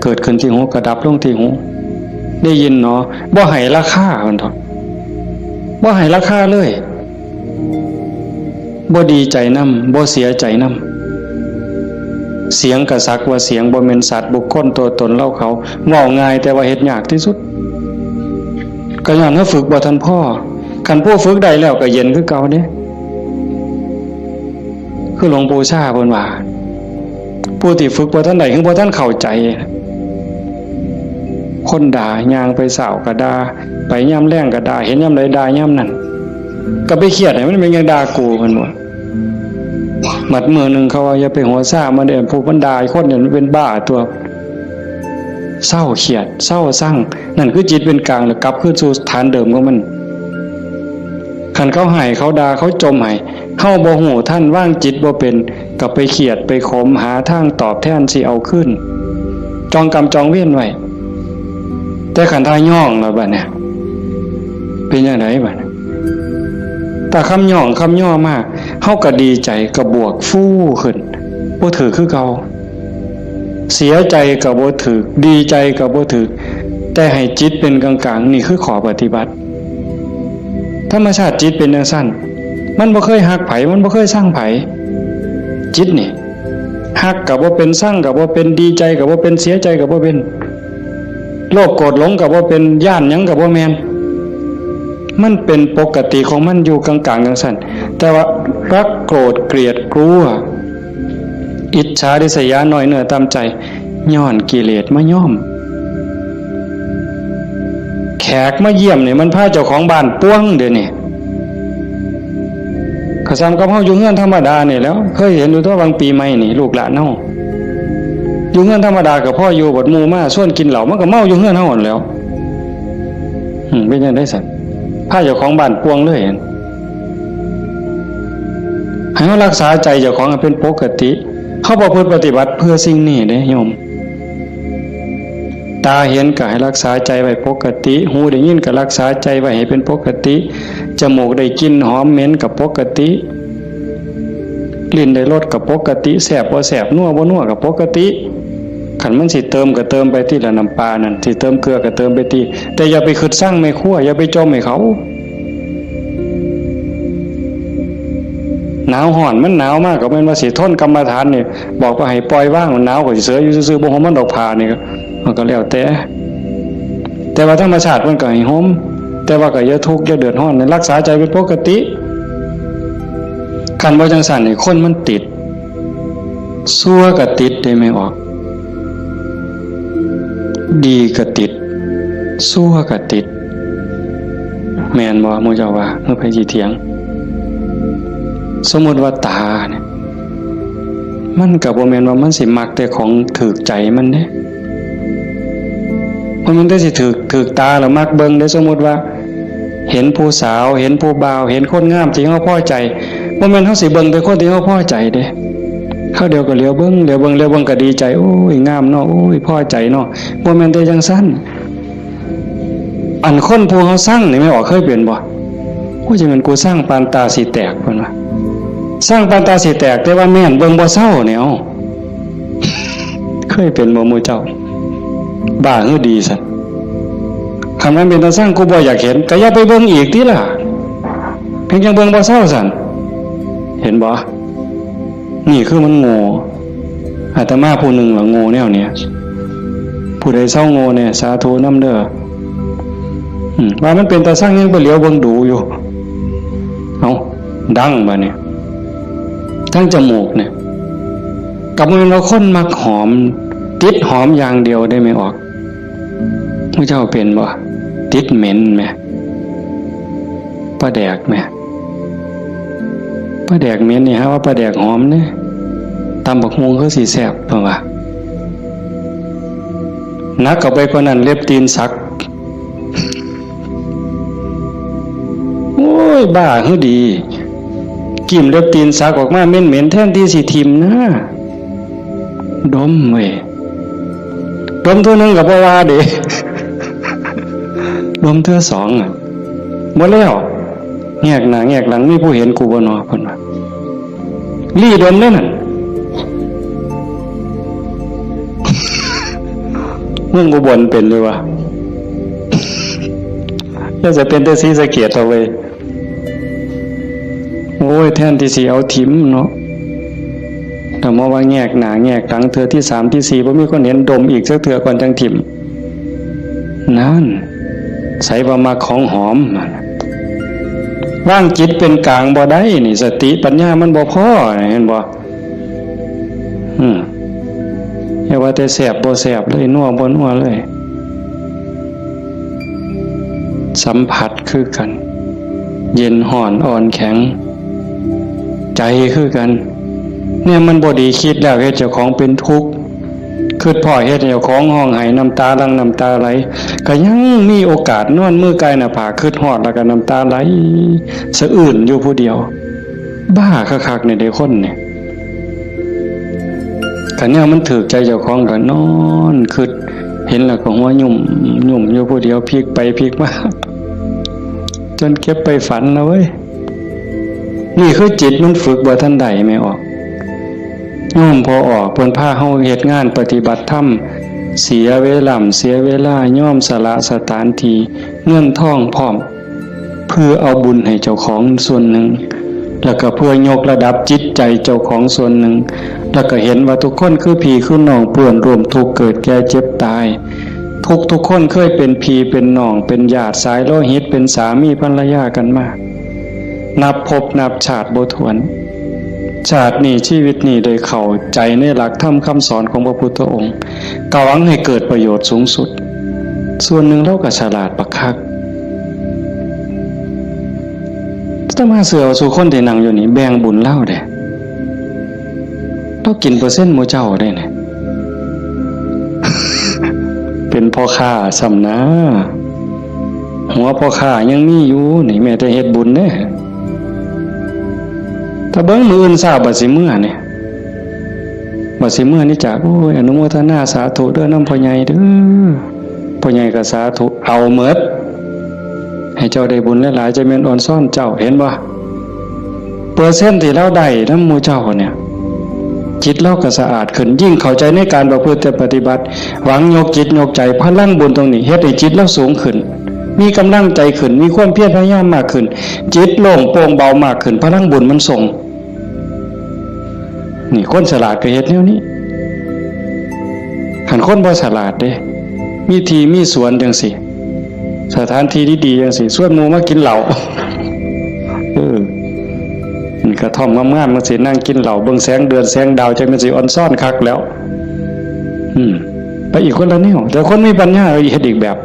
เกิดขึ้นที่หู ก็ดับลงที่หู ได้ยินหนอ บ่ให้ราคา เพิ่นเถาะ บ่ให้ราคาเลย บ่ดีใจนำ บ่เสียใจนำ เสียงก็สักว่าเสียง บ่แม่นสัตว์บุคคลตัวตนเราเขา เว้าง่ายแต่ว่าเฮ็ดยากที่สุด ก็ย้อนเฮาฝึกบ่ทันพอ คันผู้ฝึกได้แล้วก็เย็นคือเก่าเด้ คือหลวงปู่ชาเพิ่นว่า ผู้ที่ฝึกบ่ทันได้ คือบ่ทันเข้าใจ คนด่า ย่างไปเช้าก็ด่า ไปยามแลงก็ด่า เห็นยามใดด่ายามนั้น ก็ไปเครียดให้มันเป็นหยังด่ากู เพิ่นว่า บัดมื้อหนึ่งเขาว่า อย่าไปหัวซ่ามันเด้อ ผู้มันด่าคนเนี่ยมันเป็นบ้าตัว เซาเครียด เซาซัง นั่นคือจิตเป็นกลาง แล้วกลับคืนสู่ฐานเดิมของมัน คันเขาให้ เขาด่า เขาจ่มให้ เฮาบ่ฮู้ทัน วางจิตบ่เป็น ก็ไปเครียด ไปขม หาทางตอบแทนสิเอาคืน จองกรรมจองเวรไว้ แต่คันถ้าย้องแล้วบัดเนี่ย เป็นจั่งใดบัดเนี่ย ถ้าคำย้องคำย่อมา เฮาก็ดีใจ ก็บวกฟูขึ้น บ่ถืกคือเก่า เสียใจก็บ่ถืก ดีใจก็บ่ถืก แต่ให้จิตเป็นกลางๆ นี่คือข้อปฏิบัติ ธรรมชาติจิตเป็นจั่งซั้น มันบ่เคยฮักไผ มันบ่เคยซังไผ จิตนี่ ฮักก็บ่เป็น ซังก็บ่เป็น ดีใจก็บ่เป็น เสียใจก็บ่เป็น โลภโกรธหลงก็บ่เป็น ย้านหยังก็บ่แม่น มันเป็นปกติของมันอยู่กลางๆ จั่งซั้น แต่ว่ารักโกรธเกลียดกลัว อิจฉาริษยา น้อยเนื้อต่ำใจ ย้อนกิเลสมาย้อม แขกมาเยี่ยมนี่มันพาเจ้าของบ้านป่วงเดี๋ยวนี้ ก็ส่ำกับเฮาอยู่เฮือนธรรมดานี่แหล้ว เคยเห็นอยู่ตั๊ว บางปีใหม่นี่ ลูกหลานเฮาอยู่เฮือนธรรมดาก็พออยู่ บัดหมู่มาชวนกินเหล้า มันก็เมาอยู่เฮือนเฮาหั้นแหล้ว อืม เป็นจั่งใดซั้น พาเจ้าของบ้านป่วงเลย ให้เฮารักษาใจเจ้าของให้เป็นปกติ เฮาประพฤติปฏิบัติเพื่อสิ่งนี้เด้โยม ตาเห็นก็ให้รักษาใจไว้ปกติ หูได้ยินก็รักษาใจไว้ให้เป็นปกติ จมูกได้กลิ่นหอมเหม็นก็ปกติ ลิ้นได้รสก็ปกติ แซ่บบ่แซ่บ นัวบ่นัวก็ปกติ คันมันสิเติมก็เติมไปติละ น้ำปลานั่น สิเติมเกลือก็เติมไปติ แต่อย่าไปคิดซังแม่ครัว อย่าไปจ่มให้เขา หนาวฮ้อน มันหนาวมากก็แม่นว่าสิทนกรรมฐานนี่ บอกว่าให้ปล่อยวาง มันหนาวก็สิเสยอยู่ซื่อๆ บ่ห่มมันดอกผ้านี่ก็ มันก็แล้วแต่ แต่ว่าธรรมชาติมันก็ให้ห่ม แต่ว่าก็อย่าทุกข์อย่าเดือดร้อน รักษาใจเป็นปกติ คันบ่จั่งซั้นนี่ คนมันติด ชั่วก็ติดเด้แม่ออก ดีก็ติด ชั่วก็ติด แม่นบ่ หมู่เจ้าว่า หรือไผสิเถียง สมมุติว่าตาเนี่ย มันก็บ่แม่นว่ามันสิมักแต่ของถืกใจมันเด้ บ่แม่นแต่สิถืก ถืกตาแล้วมักเบิ่งเด้ สมมุติว่า เห็นผู้สาว เห็นผู้บ่าว เห็นคนงามที่เฮาพอใจ บ่แม่นเฮาสิเบิ่งแต่คนที่เฮาพอใจเด้ คราวเดียวก็เหลียวเบิ่ง เหลียวเบิ่ง เหลียวเบิ่งก็ดีใจ โอ้ย งามเนาะ โอ้ย พอใจเนาะ บ่แม่นแต่จั่งซั้น อันคนผู้เฮาซังนี่ แม่ออกเคยเป็นบ่ โอ้ย จั่งแม่นกูซังปานตาสิแตก เพิ่นว่า ซังปานตาสิแตก แต่ว่าแม่นเบิ่งบ่เซาเนี่ย เอ้า เคยเป็นบ่หมู่เจ้า บ้าหรือดีซั้น คันมันเป็นตาซัง กูบ่อยากเห็น ก็อย่าไปเบิ่งอีกติล่ะ เพียงจั่งเบิ่งบ่เซาซั้น เห็นบ่ นี่คือมันโง่ อาตมาผู้หนึ่งล่ะโง่แนวเนี้ย ผู้ใดเซาโง่แน่ สาธุนำเด้อ อืม ว่ามันเป็นตาซังยังไปเหลียวเบิ่งดูอยู่ เอ้า ดังบาดนี้ ทั้งจมูกเนี่ย ก็บ่แม่นว่าคนมักหอม ติดหอมอย่างเดียวเด้แม่ออก หมู่เจ้าเป็นบ่ ติดเหม็นแหม ปลาแดกแหม ปลาแดกเหม็นนี่หาว่าปลาแดกหอมเด้ ตำบักหุ่งคือสิแซ่บ เพิ่นว่า หนักเข้าไปกว่านั้น เล็บตีนสัก โอ้ย บ้าหรือดี กลิ่นเล็บตีนสักออกมาเหม็นๆ แทนที่สิถิ่มนะ ดมเว้ย ดมเทื่อหนึ่งก็บ่ว่าเด้ ดมเทื่อสองอะ บ่แล้ว แงกหน้าแงกหลัง มีผู้เห็นกูบ่นอ เพิ่นว่า ลี้ดมเด้นั่น เมืองอุบลเป็นอยู่วะ แล้วจะเป็นแต่ศรีสะเกษเอาเว้ย โอ้ย แทนที่สิเอาถิ่มเนาะ แต่มาว่าแงกหน้าแงกหลังเทื่อที่สามที่สี่ บ่มีคนเห็น ดมอีกจักเทื่อก่อนจั่งถิ่ม นั่น ไสว่ามักของหอม วางจิตเป็นกลางบ่ได้นี่ สติปัญญามันบ่พอ เห็นบ่ อืม อย่าว่าแต่แซ่บบ่แซ่บเลย นัวบ่นัวเลย สัมผัสคือกัน เย็นฮ้อนอ่อนแข็ง ใจคือกัน เนี่ยมันบ่ดี คิดแล้วเฮ็ดเจ้าของเป็นทุกข์ คิดพ้อเฮ็ดให้เจ้าของฮ้องไห้น้ำตาหลั่งน้ำตาไหล ก็ยังมีโอกาสนอนมือกายหน้าผาก คิดฮอดแล้วก็น้ำตาไหลสะอื้นอยู่ผู้เดียว บ้าคักๆ นี่เด้คนนี่ คันแนวมันถืกใจเจ้าของก็นอนคิด เห็นแล้วก็หัวยุ่มยุ่มอยู่ผู้เดียว พลิกไปพลิกมา จนเก็บไปฝันนะเว้ย นี่คือจิตมันฝึกบ่ทันได้ แม่ออก โยมพ่อออก เพิ่นพาเฮาเฮ็ดงานปฏิบัติธรรม เสียเวลา เสียเวลา ยอมสละสถานที่ เงินทองพร้อม เพื่อเอาบุญให้เจ้าของส่วนหนึ่ง แล้วก็เพื่อยกระดับจิตใจเจ้าของส่วนหนึ่ง แล้วก็เห็นว่าทุกคนคือพี่คือน้อง เพื่อนร่วมทุกข์เกิดแก่เจ็บตาย ทุกทุกคนเคยเป็นพี่เป็นน้อง เป็นญาติสายโลหิต เป็นสามีภรรยากันมา นับภพนับชาติบ่ถ้วน ชาตินี้ชีวิตนี้ได้เข้าใจในหลักธรรมคำสอนของพระพุทธองค์ ก็หวังให้เกิดประโยชน์สูงสุด ส่วนหนึ่งลาวก็ฉลาดบักคัก อาตมาเชื่อว่าซุคนที่นั่งอยู่นี่แบ่งบุญลาวเด้ ลาวกินเปอร์เซ็นต์หมู่เจ้าเด้เนี่ย เป็นพ่อค้าซ้ำนะ หัวพ่อค้ายังมีอยู่นี่ แม้แต่เฮ็ดบุญเด้ ถ้าเบิ่งมื้ออื่นเช้าบัดสิเมือนี่ บัดสิเมือนี่จ้ะ โอ้ย อนุโมทนาสาธุเด้อนำพ่อใหญ่เด้อ พ่อใหญ่ก็สาธุ เอาหมด ให้เจ้าได้บุญหลายๆ จะแม่นออนซอนเจ้า เห็นบ่ เปอร์เซ็นต์ที่ลาวได้นำหมู่เจ้าเนี่ย จิตลาวก็สะอาดขึ้น ยิ่งเข้าใจในการประพฤติปฏิบัติ หวังยกจิตยกใจ พลังบุญตรงนี้เฮ็ดให้จิตลาวสูงขึ้น มีกำลังใจขึ้น มีความเพียรพยายามมากขึ้น จิตโล่งโปร่งเบามากขึ้น พลังบุญมันส่ง นี่คนฉลาดก็เฮ็ดแนวนี้ คันคนบ่ฉลาดเด้ มีที่มีสวนจังซี่ สถานที่ดีๆจังซี่ ชวนหมู่มากินเหล้า เออ นี่กระท่อมงามๆจังซี่ นั่งกินเหล้า เบิ่งแสงเดือนแสงดาว จังแม่นสิออนซอนคักแล้ว อืม ไปอีกคนละแนว แต่คนมีปัญญาเฮ็ดอีกแบบ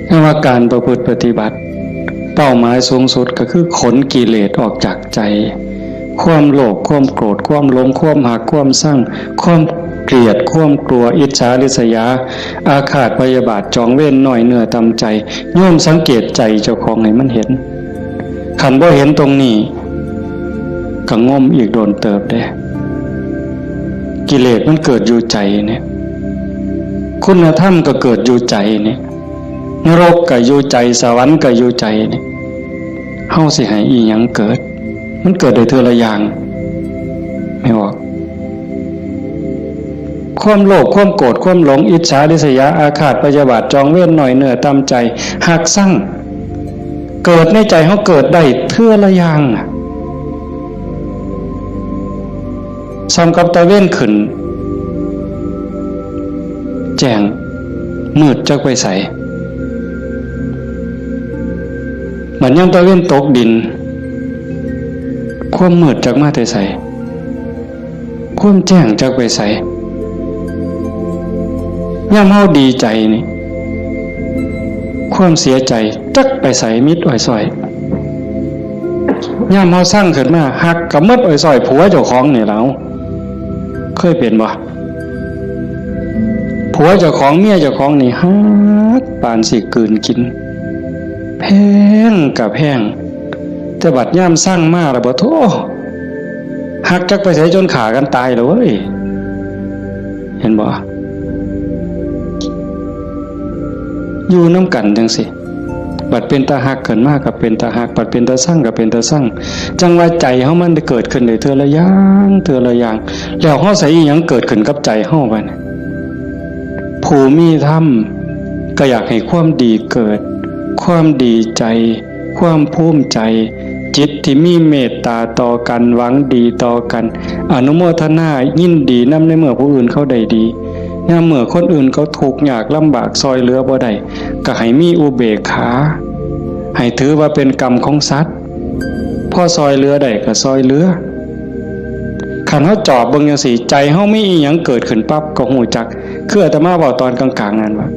แต่ว่าการประพฤติปฏิบัติ เป้าหมายสูงสุดก็คือขนกิเลสออกจากใจ ความโลภ ความโกรธ ความหลง ความฮัก ความซัง ความเกลียด ความกลัว อิจฉาริษยา อาฆาตพยาบาท จองเวร น้อยเนื้อต่ำใจ โยมสังเกตใจเจ้าของให้มันเห็น คันบ่เห็นตรงนี้ ก็งมอีกโดนเติบเด้ กิเลสมันเกิดอยู่ใจเนี่ย คุณธรรมก็เกิดอยู่ใจเนี่ย นรกก็อยู่ใจ สวรรค์ก็อยู่ใจเนี่ย เฮาสิให้อีหยังเกิด มันเกิดได้เทื่อละอย่าง แม่นบ่ ความโลภ ความโกรธ ความหลง อิจฉาริษยา อาฆาตพยาบาท จองเวร น้อยเนื้อต่ำใจ ฮักซัง เกิดในใจเฮาเกิดได้เทื่อละอย่างอะ ส่ำกับตะเวนขึ้น แจ้ง มืดจักไปไส บัดยามตะเวนตกดิน ความมืดจักมาแต่ไส ความแจ้งจักไปไส ยามเฮาดีใจนี่ ความเสียใจจักไปไส มิดอ้อยซ้อย ยามเฮาซังขึ้นมา ฮักก็หมดอ้อยซ้อย ผัวเจ้าของนี่แหละ เคยเป็นบ่ ผัวเจ้าของ เมียเจ้าของนี่ฮักปานสิกลืนกิน แพงก็แพง แต่บัดยามซังมาแล้วบ่ โธ่ ฮักจักไปไสจนฆ่ากันตายแล้วเว้ย เห็นบ่ อยู่นำกันจังซี่ บัดเป็นตาฮักขึ้นมาก็เป็นตาฮัก บัดเป็นตาซังก็เป็นตาซัง จั่งว่าใจเฮามันได้เกิดขึ้นได้เทื่อละอย่าง เทื่อละอย่าง แล้วเฮาใส่อีหยังเกิดขึ้นกับใจเฮาบัดนี้ ผู้มีธรรมก็อยากให้ความดีเกิด ความดีใจ ความภูมิใจ จิตที่มีเมตตาต่อกัน หวังดีต่อกัน อนุโมทนายินดีนำในเมื่อผู้อื่นเขาได้ดี ยามเมื่อคนอื่นเขาทุกข์ยากลำบาก ซ่อยเหลือบ่ได้ ก็ให้มีอุเบกขา ให้ถือว่าเป็นกรรมของสัตว์ พอซอยเหลือได้ก็ซอยเหลือ คันเฮาจอบเบิ่งจั่งซี้ ใจเฮามีอีหยังเกิดขึ้นปั๊บก็ฮู้จัก คืออาตมาเว้าตอนกลางๆ นั่นว่า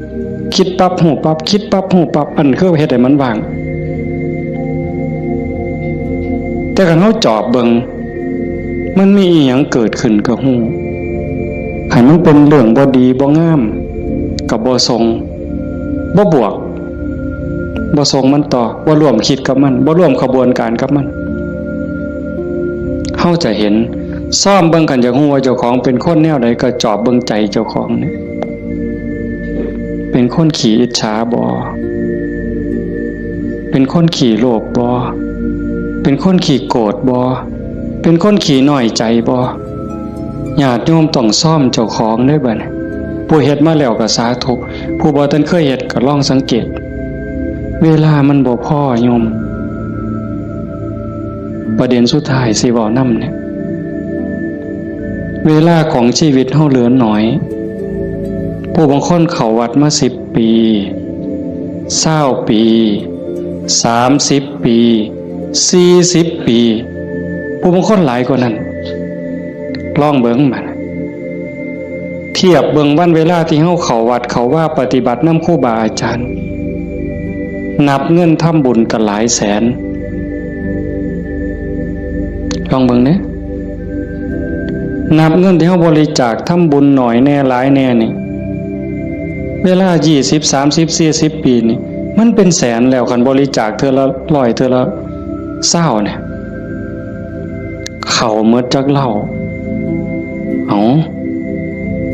คิดปั๊บฮู้ปั๊บ คิดปั๊บฮู้ปั๊บ อันคือเฮ็ดให้มันว่าง แต่คันเฮาจอบเบิ่ง มันมีอีหยังเกิดขึ้นก็ฮู้ คันมันเป็นเรื่องบ่ดีบ่งาม ก็บ่ส่ง บ่บวก บ่ส่งมันต่อ บ่ร่วมคิดกับมัน บ่ร่วมขบวนการกับมัน เฮาจะเห็น ซ่อมเบิ่ง คันอยากฮู้ว่าเจ้าของเป็นคนแนวใด ก็จอบเบิ่งใจเจ้าของเนี่ย เป็นคนขี้อิจฉาบ่ เป็นคนขี้โลภบ่ เป็นคนขี้โกรธบ่ เป็นคนขี้น้อยใจบ่ ญาติโยมต้องซ่อมเจ้าของเด้อบัดนี้ ผู้เฮ็ดมาแล้วก็สาธุ ผู้บ่ทันเคยเฮ็ดก็ลองสังเกต เวลามันบ่พอโยม ประเด็นสุดท้ายสิเว้านำเนี่ย เวลาของชีวิตเฮาเหลือน้อย ผู้บางคนเข้าวัดมาสิบปี ซาวปี สามสิบปี สี่สิบปี ผู้บางคนหลายกว่านั้น ลองเบิ่งบัด เทียบเบิ่งวันเวลาที่เฮาเข้าวัดเข้าวาปฏิบัตินำครูบาอาจารย์ นับเงินทำบุญก็หลายแสน ลองเบิ่งเด้ นับเงินที่เฮาบริจาคทำบุญหน่อยแน่หลายแน่นี่ เวลายี่สิบ สามสิบ สี่สิบ ปีนี่ มันเป็นแสนแล้ว คันบริจาคเทื่อละร้อย เทื่อละซาวเนี่ย เข้าหมดจักเหล้า เอ้า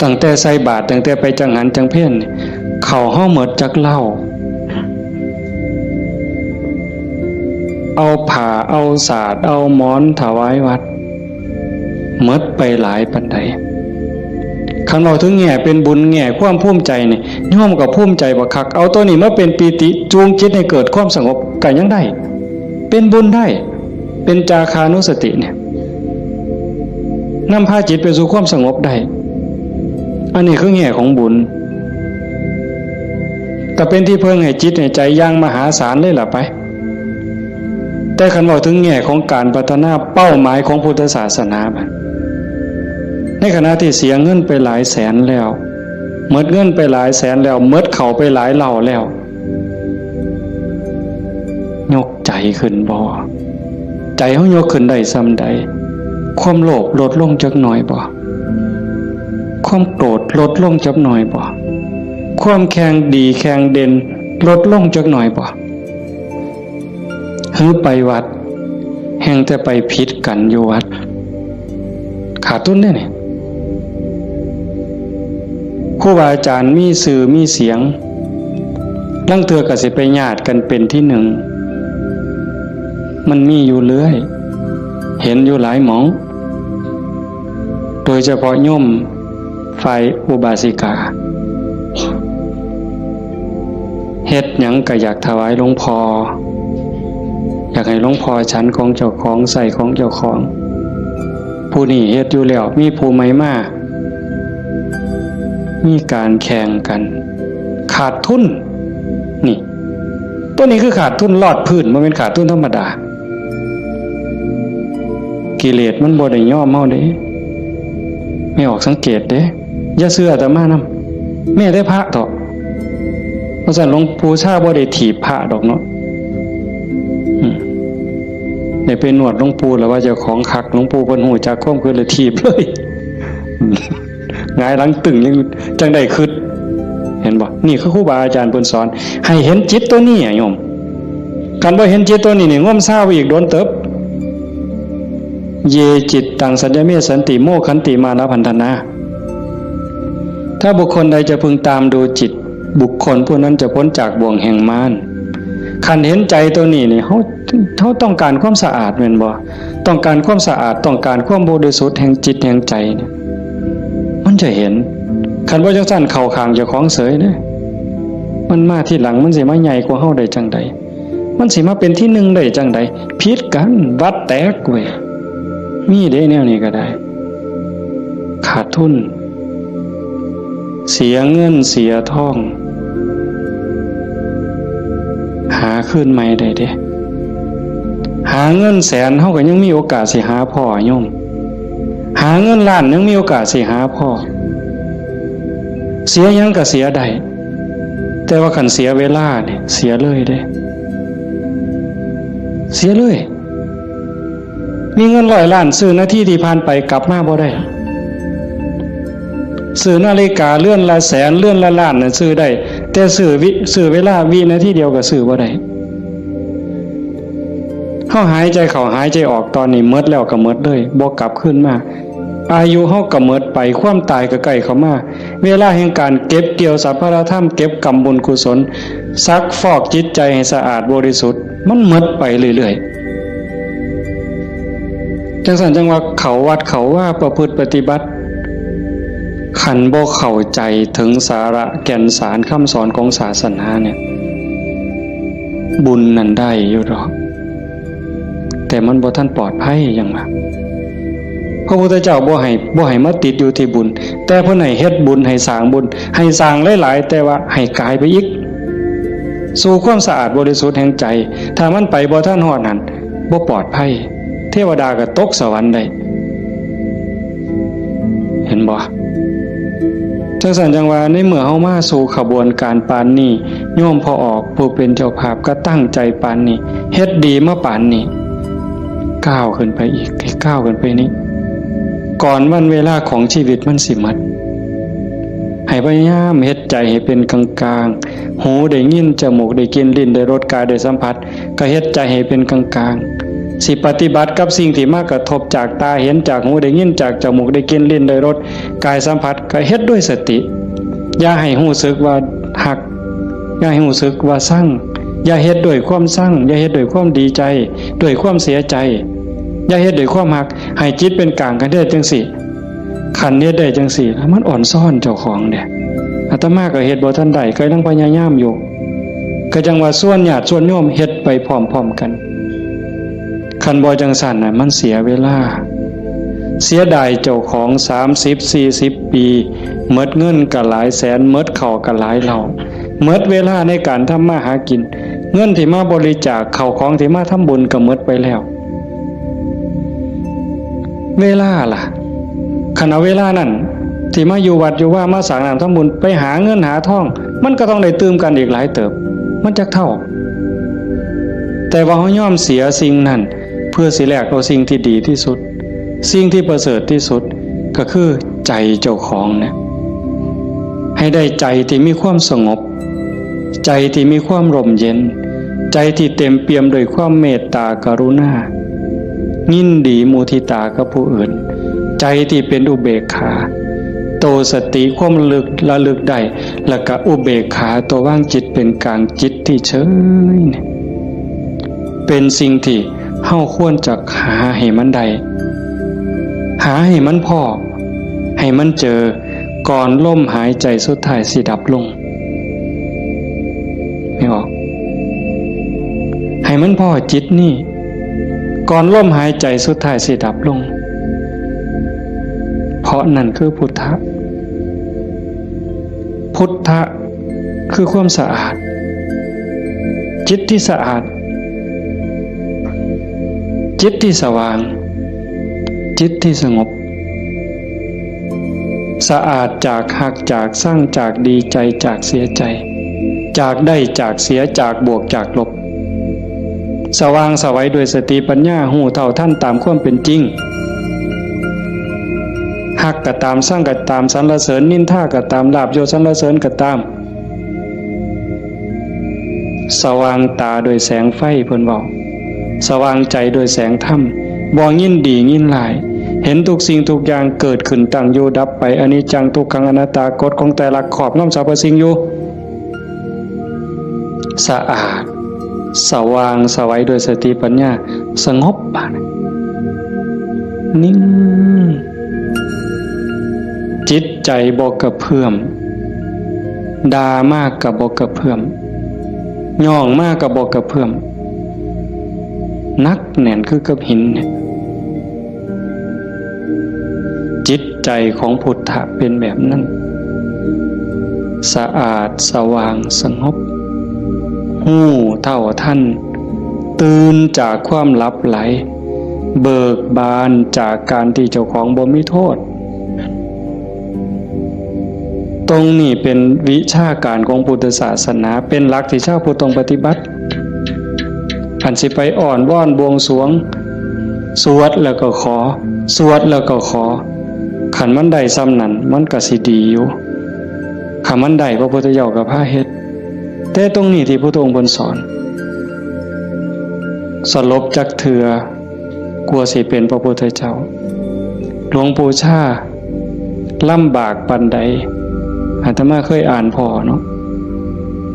ตั้งแต่ใส่บาตร ตั้งแต่ไปจังหันจังเพลนี่ เข้าเฮาหมดจักเหล้า เอาผ้า เอาสาด เอาหมอนถวายวัด หมดไปหลายปานใด คันเว้าถึงแง่เป็นบุญ แง่ความภูมิใจนี่ โยมก็ภูมิใจบักคัก เอาตัวนี้มาเป็นปีติ จูงจิตให้เกิดความสงบ ก็ยังได้ เป็นบุญได้ เป็นจาคานุสติเนี่ย นำพาจิตไปสู่ความสงบได้ อันนี้คือแง่ของบุญ ก็เป็นที่เพิ่งให้จิตให้ใจอย่างมหาศาลเลยล่ะไป แต่คันเว้าถึงแง่ของการพัฒนาเป้าหมายของพุทธศาสนาบัด ในขณะที่เสียเงินไปหลายแสนแล้ว หมดเงินไปหลายแสนแล้ว หมดเข้าไปหลายเหล้าแล้ว ยกใจขึ้นบ่ ใจเฮายกขึ้นได้ส่ำใด ความโลภลดลงจักหน่อยบ่ ความโกรธลดลงจักหน่อยบ่ ความแข่งดีแข่งเด่นลดลงจักหน่อยบ่ หือไปวัด แฮ่งแต่ไปผิดกันอยู่วัด ขาดทุนเด้นี่ ครูบาอาจารย์มีชื่อมีเสียง ลางเทื่อก็สิไปญาติกันเป็นที่หนึ่ง มันมีอยู่เรื่อย เห็นอยู่หลายหม่อง โดยเฉพาะโยมฝ่ายอุบาสิกา เฮ็ดหยังก็อยากถวายหลวงพ่อ อยากให้หลวงพ่อฉันของเจ้าของ ใช้ของเจ้าของ ผู้นี้เฮ็ดอยู่แล้ว มีผู้ใหม่มา มีการแข่งกัน ขาดทุน นี่ ตัวนี้คือขาดทุนลอดพื้น บ่แม่นขาดทุนธรรมดา กิเลสมันบ่ได้ยอมเฮาเด้ แม่ออกสังเกตเด้ อย่าเชื่ออาตมานำ แม้แต่พระเถาะ เพราะฉะนั้นหลวงปู่ชาบ่ได้ถีบพระดอกเนาะ อืม ได้ไปนวดหลวงปู่แล้วว่าเจ้าของคัก หลวงปู่เพิ่นฮู้จักความคิดเลยถีบเลย หงายหลังตึงยังจังได้คิด เห็นบ่ นี่คือครูบาอาจารย์เพิ่นสอน ให้เห็นจิตตัวนี้อะโยม คันบ่เห็นจิตตัวนี้นี่ งมซาวอีกโดนเติบ เยจิตตังสัญญเมสันติ โมคขันติมานะพันธนา ถ้าบุคคลใดจะพึงตามดูจิต บุคคลผู้นั้นจะพ้นจากบ่วงแห่งมาร คันเห็นใจตัวนี้นี่ เฮา เฮาต้องการความสะอาดแม่นบ่ ต้องการความสะอาด ต้องการความบริสุทธิ์แห่งจิตแห่งใจเนี่ย มันจะเห็น คันบ่จังซั่นเข้าข้างเจ้าของเสยเด้ มันมาทีหลัง มันสิมาใหญ่กว่าเฮาได้จังใด มันสิมาเป็นที่หนึ่งได้จังใด ผิดกัน วัดแตกเว้ย มีเด้แนวนี้ก็ได้ ขาดทุน เสียเงินเสียทอง ห หาคืนใหม่ได้เด้ หาเงินแสนเฮาก็ยังมีโอกาสสิหาพ้อโยม หาเงินล้านยังมีโอกาสสิหาพ้อ เสียหยังก็เสียได้ แต่ว่าคันเสียเวลาเนี่ยเสียเลยเด้ เสียเลย มีเงินร้อยล้านซื้อนาทีที่ผ่านไปกลับมาบ่ได้ ซื้อนาฬิกาเรือนละแสนเรือนละล้านน่ะซื้อได้ แต่ซื้อวิ ซื้อเวลาวินาทีเดียวก็ซื้อบ่ได้ เฮาหายใจเข้าหายใจออกตอนนี้หมดแล้วก็หมดเลย บ่กลับคืนมา อายุเฮาก็หมดไป ความตายก็ใกล้เข้ามา เวลาแห่งการเก็บเกี่ยวสรรพธรรม เก็บกำบุญกุศล ซักฟอกจิตใจให้สะอาดบริสุทธิ์ มันหมดไปเรื่อยๆ จังซั่นจังว่าเข้าวัดเข้าวาประพฤติปฏิบัติ คันบ่เข้าใจถึงสาระแก่นสารคำสอนของศาสนาเนี่ย บุญนั่นได้อยู่ดอก แต่มันบ่ทันปลอดภัยหยังว่า พระพุทธเจ้าบ่ให้ บ่ให้มาติดอยู่ที่บุญ แต่เพิ่นให้เฮ็ดบุญ ให้สร้างบุญ ให้สร้างหลายๆ แต่ว่าให้กายไปอีก สู่ความสะอาดบริสุทธิ์แห่งใจ ถ้ามันไปบ่ทันฮอดนั่น บ่ปลอดภัย เทวดาก็ตกสวรรค์ได้ เห็นบ่ จังซั่นจังว่าในเมื่อเฮามาสู่ขบวนการปานนี้ โยมพ่อออกผู้เป็นเจ้าภาพก็ตั้งใจปานนี้ เฮ็ดดีมาปานนี้ ก้าวขึ้นไปอีก ให้ก้าวขึ้นไปนี้ ก่อนวันเวลาของชีวิตมันสิหมด ให้พยายามเฮ็ดใจให้เป็นกลางๆ หูได้ยิน จมูกได้กลิ่น ลิ้นได้รส กายได้สัมผัส ก็เฮ็ดใจให้เป็นกลางๆ สิปฏิบัติกับสิ่งที่มากระทบจากตาเห็น จากหูได้ยิน จากจมูกได้กลิ่น ลิ้นได้รส กายสัมผัส ก็เฮ็ดด้วยสติ อย่าให้รู้สึกว่าฮัก อย่าให้รู้สึกว่าชัง อย่าเฮ็ดด้วยความชัง อย่าเฮ็ดด้วยความดีใจ ด้วยความเสียใจ อย่าเฮ็ดด้วยความฮัก ให้จิตเป็นกลางกันได้จังซี่ คันเฮ็ดได้จังซี่ มันอ่อนซ้อนเจ้าของเด้ อาตมาก็เฮ็ดบ่ทันได้ ก็ยังพยายามอยู่ ก็จังว่าชวนญาติชวนโยมเฮ็ดไปพร้อมๆกัน คันบ่จังซั่นน่ะ มันเสียเวลา เสียดายเจ้าของ สามสิบ สี่สิบ ปี หมดเงินก็หลายแสน หมดข้าวก็หลายเหล้า หมดเวลาในการทำมาหากิน เงินที่มาบริจาค ข้าวของที่มาทำบุญก็หมดไปแล้ว เวลาล่ะ คันเอาเวลานั่นที่มาอยู่วัดอยู่วา มาสร้างน้ำทำบุญ ไปหาเงินหาทอง มันก็ต้องได้ตื่มกันอีกหลายเติบ มันจักเท่า แต่ว่าเฮายอมเสียสิ่งนั้น เพื่อสิแลกเอาสิ่งที่ดีที่สุด สิ่งที่ประเสริฐที่สุด ก็คือใจเจ้าของเนี่ย ให้ได้ใจที่มีความสงบ ใจที่มีความร่มเย็น ใจที่เต็มเปี่ยมด้วยความเมตตากรุณา ยินดีมุทิตากับผู้อื่น ใจที่เป็นอุเบกขา โตสติความระลึก ระลึกได้ แล้วก็อุเบกขา ตัววางจิตเป็นกลาง จิตที่เฉยเนี่ย เป็นสิ่งที่เฮาควรจะหาให้มันได้ หาให้มันพ้อ ให้มันเจอ ก่อนลมหายใจสุดท้ายสิดับลง ไม่ออก ให้มันพ้อจิตนี่ ก่อนลมหายใจสุดท้ายสิดับลง เพราะนั่นคือพุทธะ พุทธะคือความสะอาด จิตที่สะอาด จิตที่สว่าง จิตที่สงบ สะอาดจากฮัก จากชัง จากดีใจ จากเสียใจ จากได้ จากเสีย จากบวก จากลบ สว่างไสวด้วยสติปัญญา ฮู้เท่าทันตามความเป็นจริง ฮักก็ตาม ชังก็ตาม สรรเสริญนินทาก็ตาม ลาภยศสรรเสริญก็ตาม สว่างตาด้วยแสงไฟ เพิ่นเว้า สว่างใจด้วยแสงธรรม บ่ยินดียินร้าย เห็นทุกสิ่งทุกอย่างเกิดขึ้น ตั้งอยู่ดับไป อนิจจัง ทุกขัง อนัตตา กฎของไตรลักษณ์ครอบงำสรรพสิ่งอยู่ สะอาด สว่างไสวด้วยสติปัญญา สงบ บาดนี้ นิ่ง จิตใจบ่กระเพื่อม ด่ามากก็บ่กระเพื่อม ย่องมากก็บ่กระเพื่อม หนักแน่นคือกับหินเนี่ย จิตใจของพุทธะเป็นแบบนั้น สะอาด สว่าง สงบ ฮู้เท่าทัน ตื่นจากความหลับไหล เบิกบานจากการที่เจ้าของบ่มีโทษ ตรงนี้เป็นวิชาการของพุทธศาสนา เป็นหลักที่ชาวพุทธต้องปฏิบัติ อันสิไปอ้อนวอนบวงสรวง สวดแล้วก็ขอ สวดแล้วก็ขอ คันมันได้ส่ำนั้น มันก็สิดีอยู่ คันมันได้ พระพุทธเจ้าก็พาเฮ็ด แต่ตรงนี้ที่พุทธองค์เพิ่นสอน สลบจักเทื่อ กลัวสิเป็นพระพุทธเจ้า หลวงปู่ชาลำบากปานใด อาตมาเคยอ่านพ้อเนาะ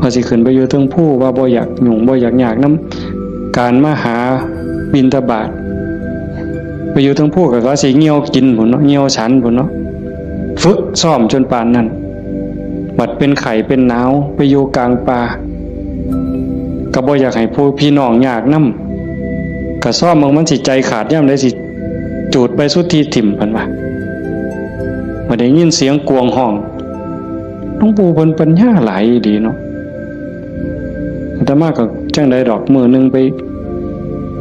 ว่าสิขึ้นไปอยู่เทิงภู ว่าบ่อยากยุ่ง บ่อยากยากนำการมาหาบิณฑบาต ไปอยู่เทิงภูก็ว่าสิเหี่ยวกินพุ้นเนาะ เหี่ยวฉันพุ้นเนาะ ฝึกซ้อมจนปานนั้น บัดเป็นไข้เป็นหนาว ไปอยู่กลางป่า ก็บ่อยากให้ผู้พี่น้องยากนำ ก็ซ้อมเบิ่งมันสิใจขาดยามใด สิจูดใบสุทธิถิ่ม เพิ่นว่า บ่ได้ยินเสียงกวางฮ้อง หลวงปู่เพิ่นปัญญาหลายดีเนาะ อาตมาก็จั่งใดดอก มื้อหนึ่งไป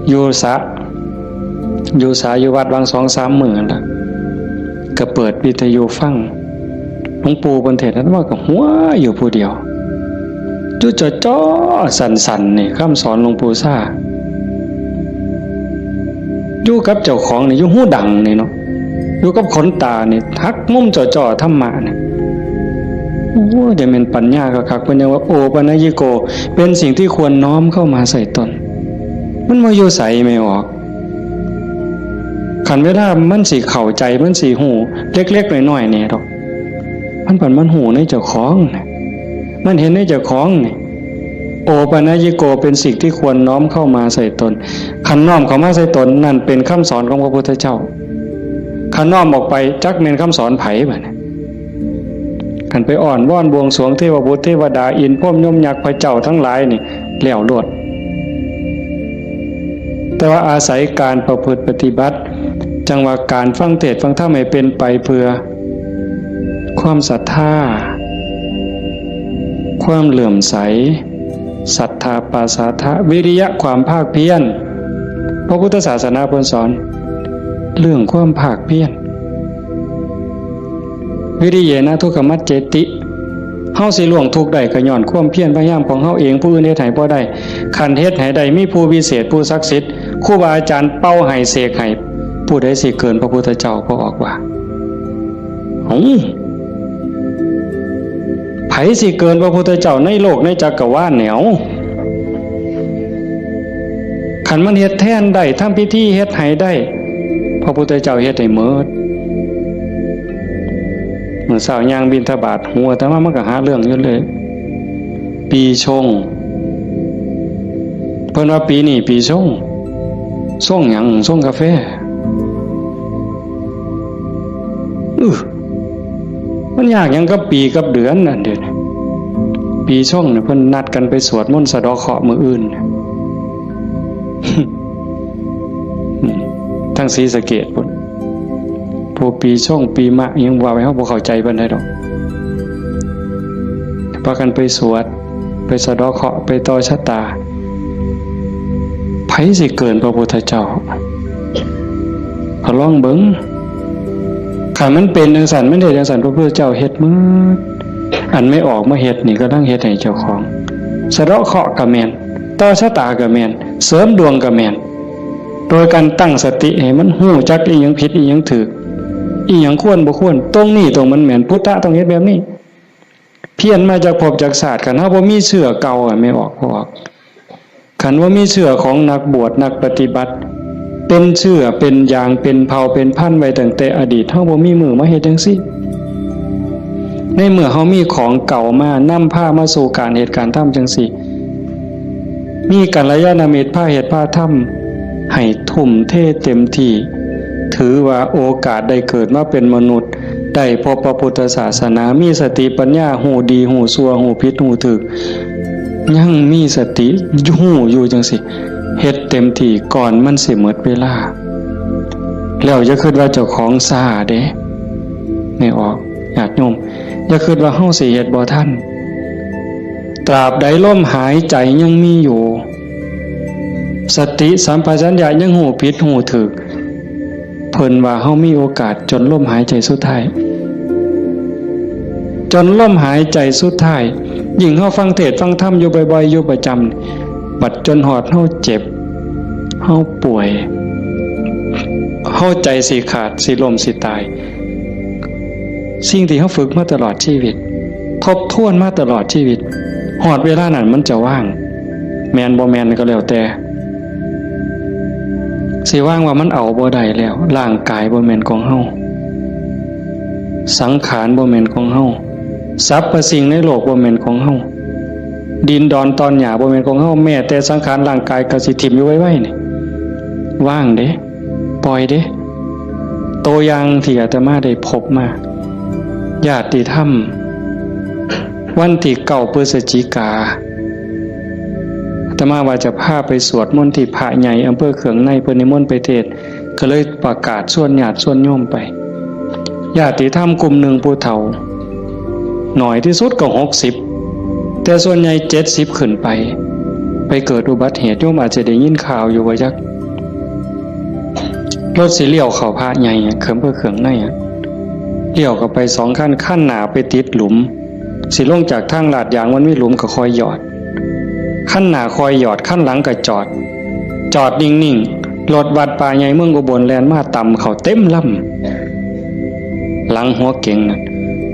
อยู่สระ อยู่สระอยู่วัด วางสองสามมื้อนั่นล่ะ ก็เปิดวิทยุฟัง หลวงปู่เพิ่นเทศน์ อาตมาก็หัวอยู่ผู้เดียว อยู่จ่อๆ สั่นๆ นี่ คำสอนหลวงปู่ชา อยู่กับเจ้าของนี่ อยู่หูดังนี่เนาะ อยู่กับขนตานี่ หักมุมจ่อๆ ธรรมะนี่ โอ้ จะเป็นปัญญาคักๆ เพิ่นยังว่า โอปัญญิโก เป็นสิ่งที่ควรน้อมเข้ามาใส่ตน มันบ่อยู่ไส ไม่ออก คันเวลามันสิเข้าใจ มันสิฮู้ เล็กๆ น้อยๆ นี่ดอก มันปันมันฮู้ในเจ้าของน่ะ มันเห็นในเจ้าของนี่ โอปัญญิโก เป็นสิ่งที่ควรน้อมเข้ามาใส่ตน คันน้อมเข้ามาใส่ตน นั่นเป็นคำสอนของพระพุทธเจ้า คันน้อมออกไป จักแม่นคำสอนไผบัดนี้ คันไปอ้อนวอนบวงสรวงเทวบุตรเทวดา อินทร์พรหมยมยักษ์พระเจ้าทั้งหลายนี่ แล้วโลด แต่ว่าอาศัยการประพฤติปฏิบัติ จั่งว่าการฟังเทศน์ฟังธรรมให้เป็นไปเพื่อ ความศรัทธา ความเลื่อมใส ศรัทธาปาสาทะ วิริยะ ความภาคเพียร พระพุทธศาสนาเพิ่นสอน เรื่องความภาคเพียร วิริเยนะทุกขมัจเจติ เฮาสิล่วงทุกข์ได้ก็ย้อนความเพียรพยายามของเฮาเอง ผู้อื่นเฮ็ดให้บ่ได้ คันเฮ็ดให้ได้ มีผู้วิเศษ ผู้ศักดิ์สิทธิ์ ครูบาอาจารย์เป่าให้เสกให้ ผู้ใดสิเกินพระพุทธเจ้า พระออกว่า เอ้า ไผสิเกินพระพุทธเจ้าในโลกในจักรวาลเนี่ย เอ้า คันมันเฮ็ดแทนได้ ทำพิธีเฮ็ดให้ได้ พระพุทธเจ้าเฮ็ดให้หมด มื้อเช้าย่างบิณฑบาต หัวอาตมามันก็หาเรื่องอยู่เลย ปีชง เพิ่นว่าปีนี้ปีชง ชงหยัง ชงกาแฟ อื้อ มันยากหยังกับปีกับเดือนนั่นเดี๋ยวนี้ ปีชงเนี่ยเพิ่นนัดกันไปสวดมนต์สะเดาะเคราะห์มื้ออื่น อืม ทางศรีสะเกษพุ้น พวกปีชงปีมะยังว่าไป เฮาบ่เข้าใจปานใดดอก พากันไปสวด ไปสะเดาะเคราะห์ ไปต่อชะตา ไผสิเกินพระพุทธเจ้า ก็ลองเบิ่ง คันมันเป็นจั่งซั่น มันเฮ็ดจั่งซั่น พระพุทธเจ้าเฮ็ดหมด อันไม่ออกมาเฮ็ดนี่ กำลังเฮ็ดให้เจ้าของ สะเดาะเคราะห์ก็แม่น ต่อชะตาก็แม่น เสริมดวงก็แม่น โดยการตั้งสติให้มันฮู้จักอีหยังผิดอีหยังถูก อีหยังควรบ่ควร ตรงนี้ตรงมันแม่น พุทธะต้องเฮ็ดแบบนี้ เพี้ยนมาจากภพจากชาติ คันเฮาบ่มีเชื้อเก่าอะ ไม่ออก บ่ออก คันว่ามีเชื้อของนักบวชนักปฏิบัติ เป็นเชื้อเป็นยางเป็นเผ่าเป็นพันธุ์ไว้ตั้งแต่อดีต เฮาบ่มีมือมาเฮ็ดจั่งซี้ ในเมื่อเฮามีของเก่ามานำพามาสู่การเฮ็ดการทำจั่งซี้ มีกัลยาณมิตรพาเฮ็ดพาทำ ให้ทุ่มเทเต็มที่ ถือว่าโอกาสได้เกิดมาเป็นมนุษย์ ได้พบพระพุทธศาสนา มีสติปัญญา ฮู้ดีฮู้ชั่ว ฮู้ผิดฮู้ถูก ยังมีสติฮู้อยู่จั่งซี้ เฮ็ดเต็มที่ก่อนมันสิหมดเวลา แล้วอย่าคิดว่าเจ้าของช้าเด้ ไม่ออก ญาติโยม อย่าคิดว่าเฮาสิเฮ็ดบ่ทัน ตราบใดลมหายใจยังมีอยู่ สติสัมปชัญญะยังฮู้ผิดฮู้ถูก เพิ่นว่าเฮามีโอกาสจนลมหายใจสุดท้าย จนลมหายใจสุดท้าย ยิ่งเฮาฟังเทศน์ฟังธรรมอยู่บ่อยๆ อยู่ประจำ บัดจนฮอดเฮาเจ็บ เฮาป่วย เฮาใจสิขาด สิล้ม สิตาย สิ่งที่เฮาฝึกมาตลอดชีวิต ทบทวนมาตลอดชีวิต ฮอดเวลานั้นมันจะว่าง แม่นบ่แม่นก็แล้วแต่ สิว่างว่ามันเอาบ่ได้แล้ว ร่างกายบ่แม่นของเฮา สังขารบ่แม่นของเฮา สรรพสิ่งในโลกบ่แม่นของเฮา ดินดอนตอนหญ้าบ่แม่นของเฮา แม้แต่สังขารร่างกายก็สิถิ่มอยู่ไวๆ นี่ ว่างเด้ ปล่อยเด้ ตัวอย่างที่อาตมาได้พบมา ญาติธรรม วันที่เก้าพฤศจิกา อาตมาว่าจะพาไปสวดมนต์ที่พระใหญ่อำเภอเคืองใน เพิ่นนิมนต์ไปเทศน์ ก็เลยประกาศชวนญาติชวนโยมไป ญาติธรรมกลุ่มหนึ่งผู้เฒ่า น้อยที่สุดก็หกสิบ แต่ส่วนใหญ่เจ็ดสิบขึ้นไป ไปเกิดอุบัติเหตุ โยมอาจจะได้ยินข่าวอยู่ว่าจัก รถสิเลี้ยวเข้าพระใหญ่อะ เคืองอำเภอเคืองในอะ เลี้ยวเข้าไปสองคัน คันหน้าไปติดหลุม สิลงจากทางลาดยางมันมีหลุมก็ค่อยหยอด คันหน้าค่อยหยอด คันหลังก็จอด จอดนิ่งๆ รถวัดป่าใหญ่เมืองอุบลแล่นมาตำเข้าเต็มลำ หลังหัวเก๋งนั่น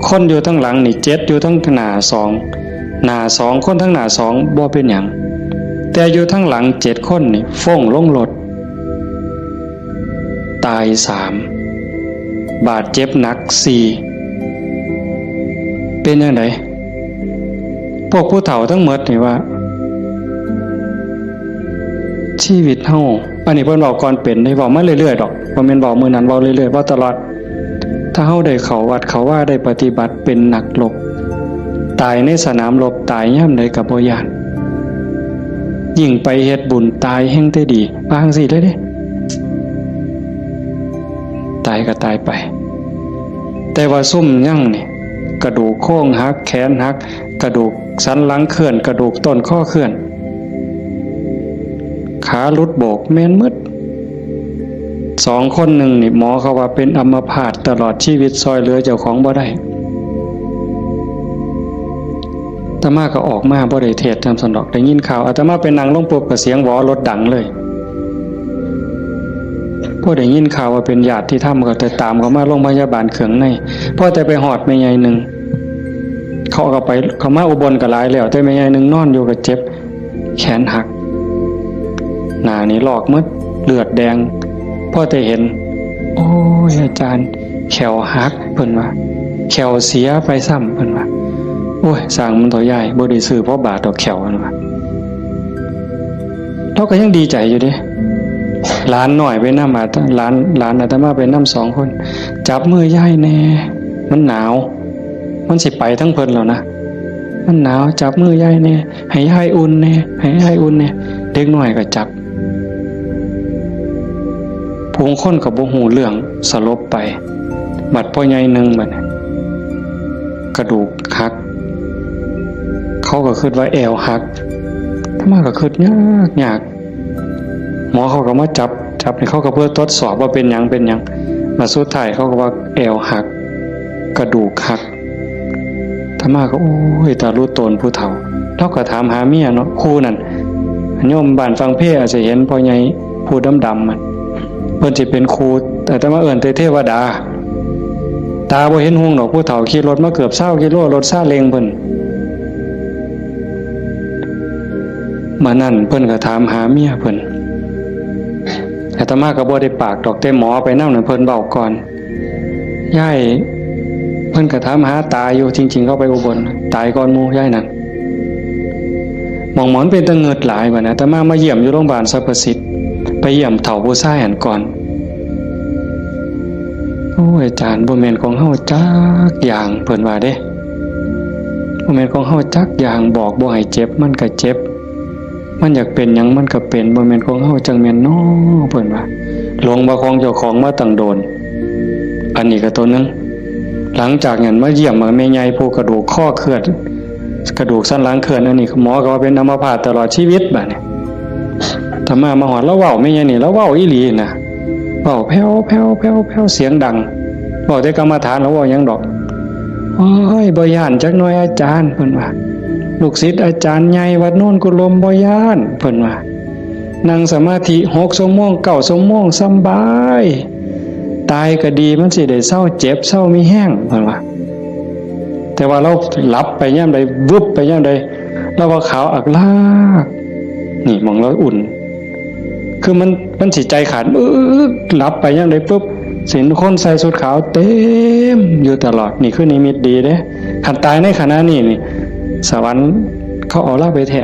คนอยู่ทั้งหลังนี่เจ็ด อยู่ทั้งหน้าสอง หน้าสอง คนทั้งหน้าสองบ่เป็นหยัง แต่อยู่ทั้งหลังเจ็ดคนนี่ฟ้งลงรถ ตายสาม บาดเจ็บหนักสี่ เป็นจั่งใด พวกผู้เฒ่าทั้งหมดนี่ว่า ชีวิตเฮา อันนี้เพิ่นเว้าก่อนเป็นเด้ เว้ามาเรื่อยๆ ดอก บ่แม่นเว้ามื้อนั้น เว้าเรื่อยๆ เว้าตลอด ถ้าเฮาได้เข้าวัดเข้าวา ได้ปฏิบัติเป็นนักรบ ตายในสนามรบ ตายยามใดก็บ่ย้าน ยิ่งไปเฮ็ดบุญตายแฮ่งแต่ดี ว่าจั่งซี้เลยเด้ ตายก็ตายไป แต่ว่าซุมยังนี่ กระดูกโครงหัก แขนหัก กระดูกสันหลังเคลื่อน กระดูกต้นคอเคลื่อน ขาหลุดโบก แม่นหมด สองคนหนึ่งนี่ หมอเขาว่าเป็นอัมพาตตลอดชีวิต ซ่อยเหลือเจ้าของบ่ได้ อาตมาก็ออกมาบ่ได้เทศน์นำซั้นดอก ได้ยินข่าว อาตมาไปนั่งลงปุ๊บก็เสียงหวอรถดังเลย พอได้ยินข่าวว่าเป็นญาติธรรมก็แต่ตามเขามาโรงพยาบาลเคืองใน พอแต่ไปฮอดแม่ใหญ่หนึ่ง เขาก็ไป เขามาอุบลก็หลายแล้ว แต่แม่ใหญ่หนึ่งนอนอยู่ก็เจ็บ แขนหัก หน้านี่ลอกหมด เลือดแดง พอแต่เห็น โอ้ย อาจารย์ แข้วหัก เพิ่นว่า แข้วเสียไปซ้ำ เพิ่นว่า โอ้ย สร้างมันเถาะยาย บ่ได้ซื้อพอบาทดอกแข้ว เพิ่นว่า ลาวก็ยังดีใจอยู่เด้ หลานน้อยไปนำ อาต- หลาน หลานอาตมาไปนำสองคน จับมือยายแหน่ มันหนาว มันสิไปทั้งเพิ่นแล้วนะ มันหนาว จับมือยายแหน่ ให้ยายอุ่นแหน่ ให้ยายอุ่นแหน่ เด็กน้อยก็จับ ผู้คนก็บ่ฮู้เรื่อง สลบไป บัดพ่อใหญ่หนึ่งบัดนี้ กระดูกหัก เขาก็คิดว่าแอวหัก อาตมาก็คิดยากยาก หมอเขาก็มาจับ จับนี่ เขาก็เพื่อทดสอบว่าเป็นหยัง เป็นหยัง มาสุดท้ายเขาก็ว่าแอวหัก กระดูกหัก อาตมาก็ โอ้ย ตาลุโตนผู้เฒ่า ลาวก็ถามหาเมียเนาะ ครูนั่น โยมบ้านฝั่งเพอาจจะเห็นพ่อใหญ่ผู้ดำๆ มัน เพิ่นสิเป็นครู อาตมาเอิ้นแต่เทวดา ตาบ่เห็นฮุงดอก ผู้เฒ่าขี่รถมาเกือบซาวกิโล รถซาเล้งเพิ่น มื้อนั้นเพิ่นก็ถามหาเมียเพิ่น อาตมาก็บ่ได้ปากดอก แต่หมอไปนำนั่นเพิ่นเว้าก่อน ยาย เพิ่นก็ถามหาตาอยู่ จริงๆ เขาไปอุบล ตายก่อนหมู่ยายนั่น หม่องหมอนเป็นตะเงิดหลายบัดนี้ อาตมามาเยี่ยมอยู่โรงพยาบาลสรรพสิทธิ์ ไปเยี่ยมเฒ่าผู้ชายหั้นก่อน โอ้ย อาจารย์ บ่แม่นของเฮาจักอย่าง เพิ่นว่าเด้ บ่แม่นของเฮาจักอย่าง บอกบ่ให้เจ็บ มันก็เจ็บ มันอยากเป็นหยังมันก็เป็น บ่แม่นของเฮาจั่งแม่นน้อ เพิ่นว่า หลงว่าของเจ้าของมาตั้งโดน อันนี้ก็ตัวหนึ่ง หลังจากนั้นมาเยี่ยมแม่ใหญ่ผู้กระดูกคอเคลื่อน กระดูกสันหลังเคลื่อน อันนี้หมอก็ว่าเป็นอัมพาตตลอดชีวิตบัดนี้ อาตมามาฮอด ลาวเว้าแม่นหยังนี่ ลาวเว้าอีหลีนะ เว้าแผ่วๆๆๆ เสียงดัง เว้าแต่กรรมฐาน ลาวเว้าหยังดอก โอ้ย บ่ย้านจักหน่อยอาจารย์ เพิ่นว่า ลูกศิษย์อาจารย์ใหญ่วัดโนนกุลม บ่ย้าน เพิ่นว่า นั่งสมาธิหกชั่วโมง เก้าชั่วโมง สำบาย ตายก็ดี มันสิได้เซาเจ็บ เซามีแฮง เพิ่นว่า แต่ว่าลาวหลับไปยามใด วึบไปยามใด ลาวว่าขาวอักลาก นี่หม่องลาวอุ่น คือมัน มันสิใจขาด อึ๊ก หลับไปยามใดปุ๊บ สิเห็นคนใส่ชุดขาวเต็มอยู่ตลอด นี่คือนิมิตดีเด้ คันตายในขณะนี้นี่ สวรรค์เขาเอาลาวไปแท้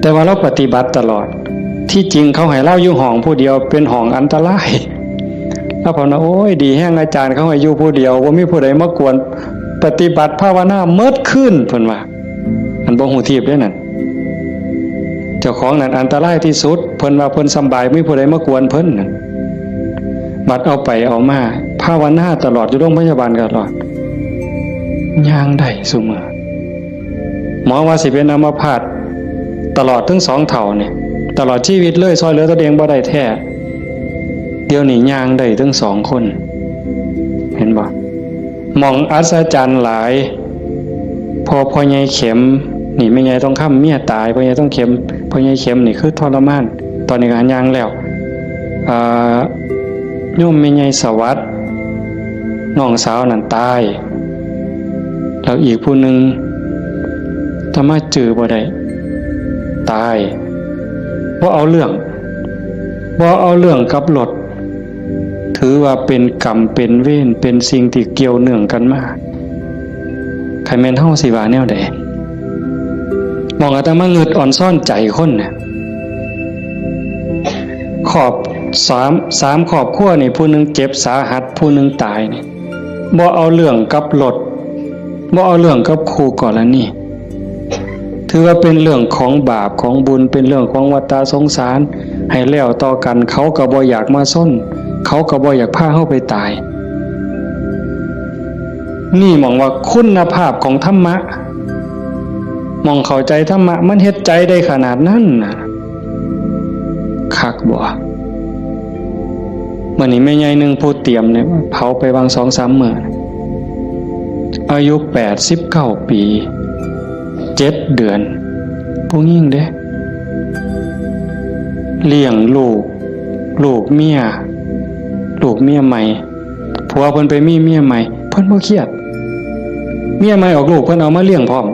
แต่ว่าลาวปฏิบัติตลอด ที่จริงเขาให้ลาวอยู่ห้องผู้เดียว เป็นห้องอันตราย ลาวภาวนา โอ้ย ดีแฮงอาจารย์เขาให้อยู่ผู้เดียว บ่มีผู้ใดมากวน ปฏิบัติภาวนาเมิดคืน เพิ่นว่า อันบ่ฮู้ทีบเด้นั่น เจ้าของนั่นอันตรายที่สุด เพิ่นว่าเพิ่นสำบาย บ่มีผู้ใดมากวนเพิ่นนั่น บัดเอาไปเอามา ภาวนาตลอด อยู่โรงพยาบาลตลอด ย่างได้ซุมื้อ หมอว่าสิเป็นอัมพาตตลอดทั้งสองเฒ่านี่ ตลอดชีวิตเลย ซ่อยเหลือตนเองบ่ได้แท้ เดี๋ยวนี้ย่างได้ทั้งสองคน เห็นบ่ หม่องอัศจรรย์หลาย พอพ่อใหญ่เข็ม นี่แม่ใหญ่ทองคำเมียตาย พ่อใหญ่ทองเข็ม พ่อใหญ่เข็มนี่คือทรมาน ตอนนี้ก็ย่างแล้ว อ่า โยมแม่ใหญ่สวัสดิ์ น้องสาวนั่นตาย แล้วอีกผู้หนึ่ง อาตมาจื่อบ่ได้ ตาย บ่เอาเรื่อง บ่เอาเรื่องกับรถ ถือว่าเป็นกรรมเป็นเวร เป็นสิ่งที่เกี่ยวเนื่องกันมา คันแม่นเฮาสิว่าแนวใด หม่องอาตมางึดอ่อนซ้อนใจคนน่ะ ครอบ สาม สามครอบครัวนี่ ผู้หนึ่งเจ็บสาหัส ผู้หนึ่งตายนี่ บ่เอาเรื่องกับรถ บ่เอาเรื่องกับคู่กรณี ถือว่าเป็นเรื่องของบาปของบุญ เป็นเรื่องของวัฏฏะสงสาร ให้แล้วต่อกัน เขาก็บ่อยากมาซน เขาก็บ่อยากพาเฮาไปตาย นี่หม่องว่าคุณภาพของธรรมะ หม่องเข้าใจธรรมะ มันเฮ็ดใจได้ขนาดนั้นน่ะ คักบ่ มื้อนี้แม่ใหญ่หนึ่งผู้เตรียมเนี่ย เผาไปวางสองสามมื้อ อายุแปดสิบเก้าปี เจ็ดเดือน ผู้หญิงเด้ เลี้ยงลูก ลูกเมีย ลูกเมียใหม่ ผัวเพิ่นไปมีเมียใหม่ เพิ่นบ่เครียด เมียใหม่ออกลูก เพิ่นเอามาเลี้ยงพร้อม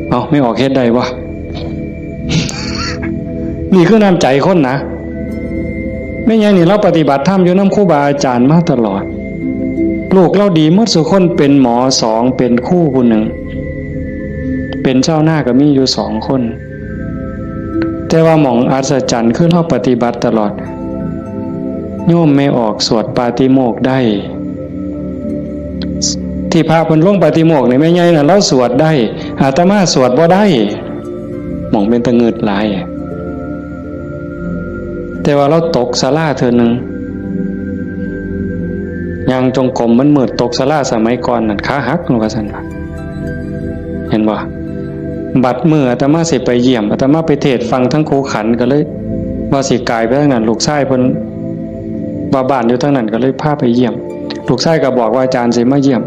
เอ้า แม่ออกเฮ็ดได้บ่ นี่คือน้ำใจคนนะ แม่ใหญ่นี่ลาวปฏิบัติธรรมอยู่นำครูบาอาจารย์มาตลอด ลูกลาวดีหมดซุคน เป็นหมอสอง เป็นครูผู้หนึ่ง เป็นชาวนาก็มีอยู่สองคน แต่ว่าหม่องอัศจรรย์คือลาวปฏิบัติตลอด โยมแม่ออกสวดปาฏิโมกข์ได้ ที่พระเพิ่นลงปาฏิโมกข์นี่แม่ใหญ่น่ะลาวสวดได้ อาตมาสวดบ่ได้ หม่องเป็นตะงึดหลาย แต่ว่าลาวตกศาลาเทื่อหนึ่ง ย่างจงกรมมันมืด ตกศาลาสมัยก่อนนั่นขาหัก ว่าซั่นว่า เห็นบ่ บัดมื้ออาตมาสิไปเยี่ยม อาตมาไปเทศน์ฟังทั้งครูขันก็เลย ว่าสิกายไปทางนั้น ลูกชายเพิ่นว่าบ้านอยู่ทางนั้นก็เลยพาไปเยี่ยม ลูกชายก็บอกว่าอาจารย์สิมาเยี่ยม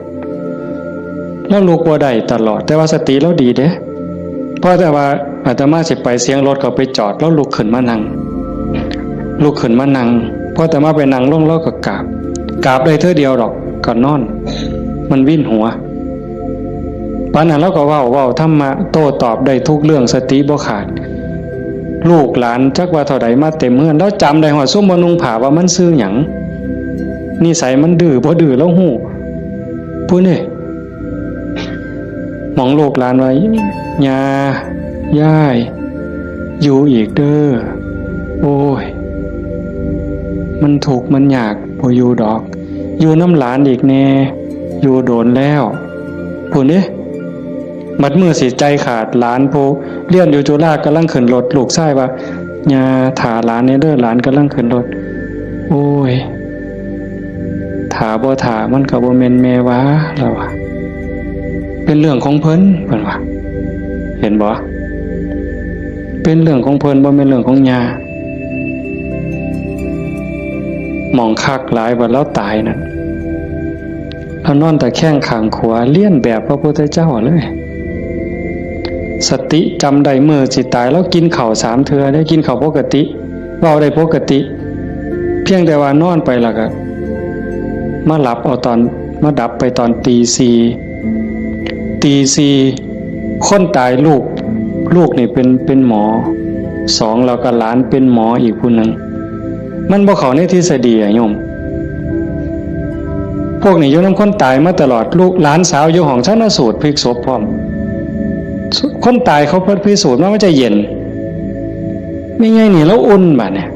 ลาวลุกบ่ได้ตลอด แต่ว่าสติลาวดีเด้ พอแต่ว่าอาตมาสิไปเสียงรถเขาไปจอด ลาวลุกขึ้นมานั่ง ลุกขึ้นมานั่ง พออาตมาไปนั่งลงลาวก็กราบ กราบได้เทื่อเดียวดอก ก็นอน มันวินหัว ปานนั้นลาวก็เว้า เว้าธรรมะโต้ตอบได้ทุกเรื่อง สติบ่ขาด ลูกหลานจักว่าเท่าใดมาเต็มเฮือน ลาวจำได้ฮอดซุมบ่นุ่งผ้าว่ามันชื่อหยัง นิสัยมันดื้อบ่ดื้อลาวฮู้ ผู้นี่ หม่องลูกหลานว่า ย่า ยาย อยู่อีกเด้อ โอ้ย มันทุกข์มันยาก บ่อยู่ดอก อยู่นำหลานอีกแน่ อยู่โดนแล้ว ผู้นี่ บัดมื้อสิใจขาด หลานผู้เรียนอยู่จุฬากำลังขึ้นรถ ลูกชายว่า ย่า ถ่าหลานแน่เด้อ หลานกำลังขึ้นรถ โอ้ย ถ่าบ่ถ่ามันก็บ่แม่นแม่ว่า ลาวว่า เป็นเรื่องของเพิ่น เพิ่นว่า เห็นบ่ เป็นเรื่องของเพิ่น บ่แม่นเรื่องของย่า หม่องคักหลายว่าลาวตายนั่น ลาวนอนตะแคงข้างขวา เลียนแบบพระพุทธเจ้าเลย สติจำได้มื้อสิตาย ลาวกินข้าวสามเทื่อเด้ กินข้าวปกติ เว้าได้ปกติ เพียงแต่ว่านอนไปแล้วก็ มาหลับเอาตอน มาดับไปตอนตีสี่ ตีสี่ คนตายลูก ลูกนี่เป็น เป็นหมอ สอง แล้วก็หลานเป็นหมออีกผู้หนึ่ง มันบ่เข้าในทฤษฎีอะโยม พวกนี้อยู่นำคนตายมาตลอด ลูกหลานสาวอยู่ห้องชันสูตรพลิกศพพร้อม คนตายเขาพิสูจน์มาว่าจะเย็น แม่ใหญ่นี่ลาวอุ่นบาดเนี่ย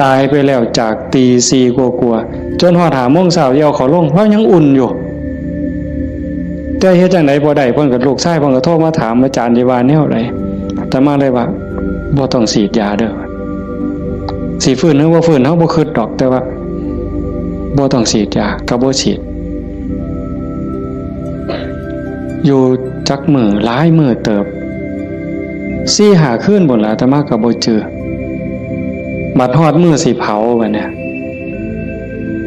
ตายไปแล้วจากตีสี่กว่าๆ จนฮอดห้าโมงเช้า เอาเขาลง ลาวยังอุ่นอยู่ แต่เฮ็ดจั่งใดบ่ได้ เพิ่นก็ ลูกชายเพิ่นก็โทรมาถาม อาจารย์สิว่าแนวใด อาตมาเลยว่า บ่ต้องฉีดยาเด้อ สิฟื้นหรือบ่ฟื้น เฮาบ่คิดดอก แต่ว่า บ่ต้องฉีดยา ก็บ่ฉีด อยู่จักมื้อ หลายมื้อเติบ สี่ห้าคืนพู้นล่ะ อาตมาก็บ่จื่อ บัดฮอดมื้อสิเผาบัดเนี่ย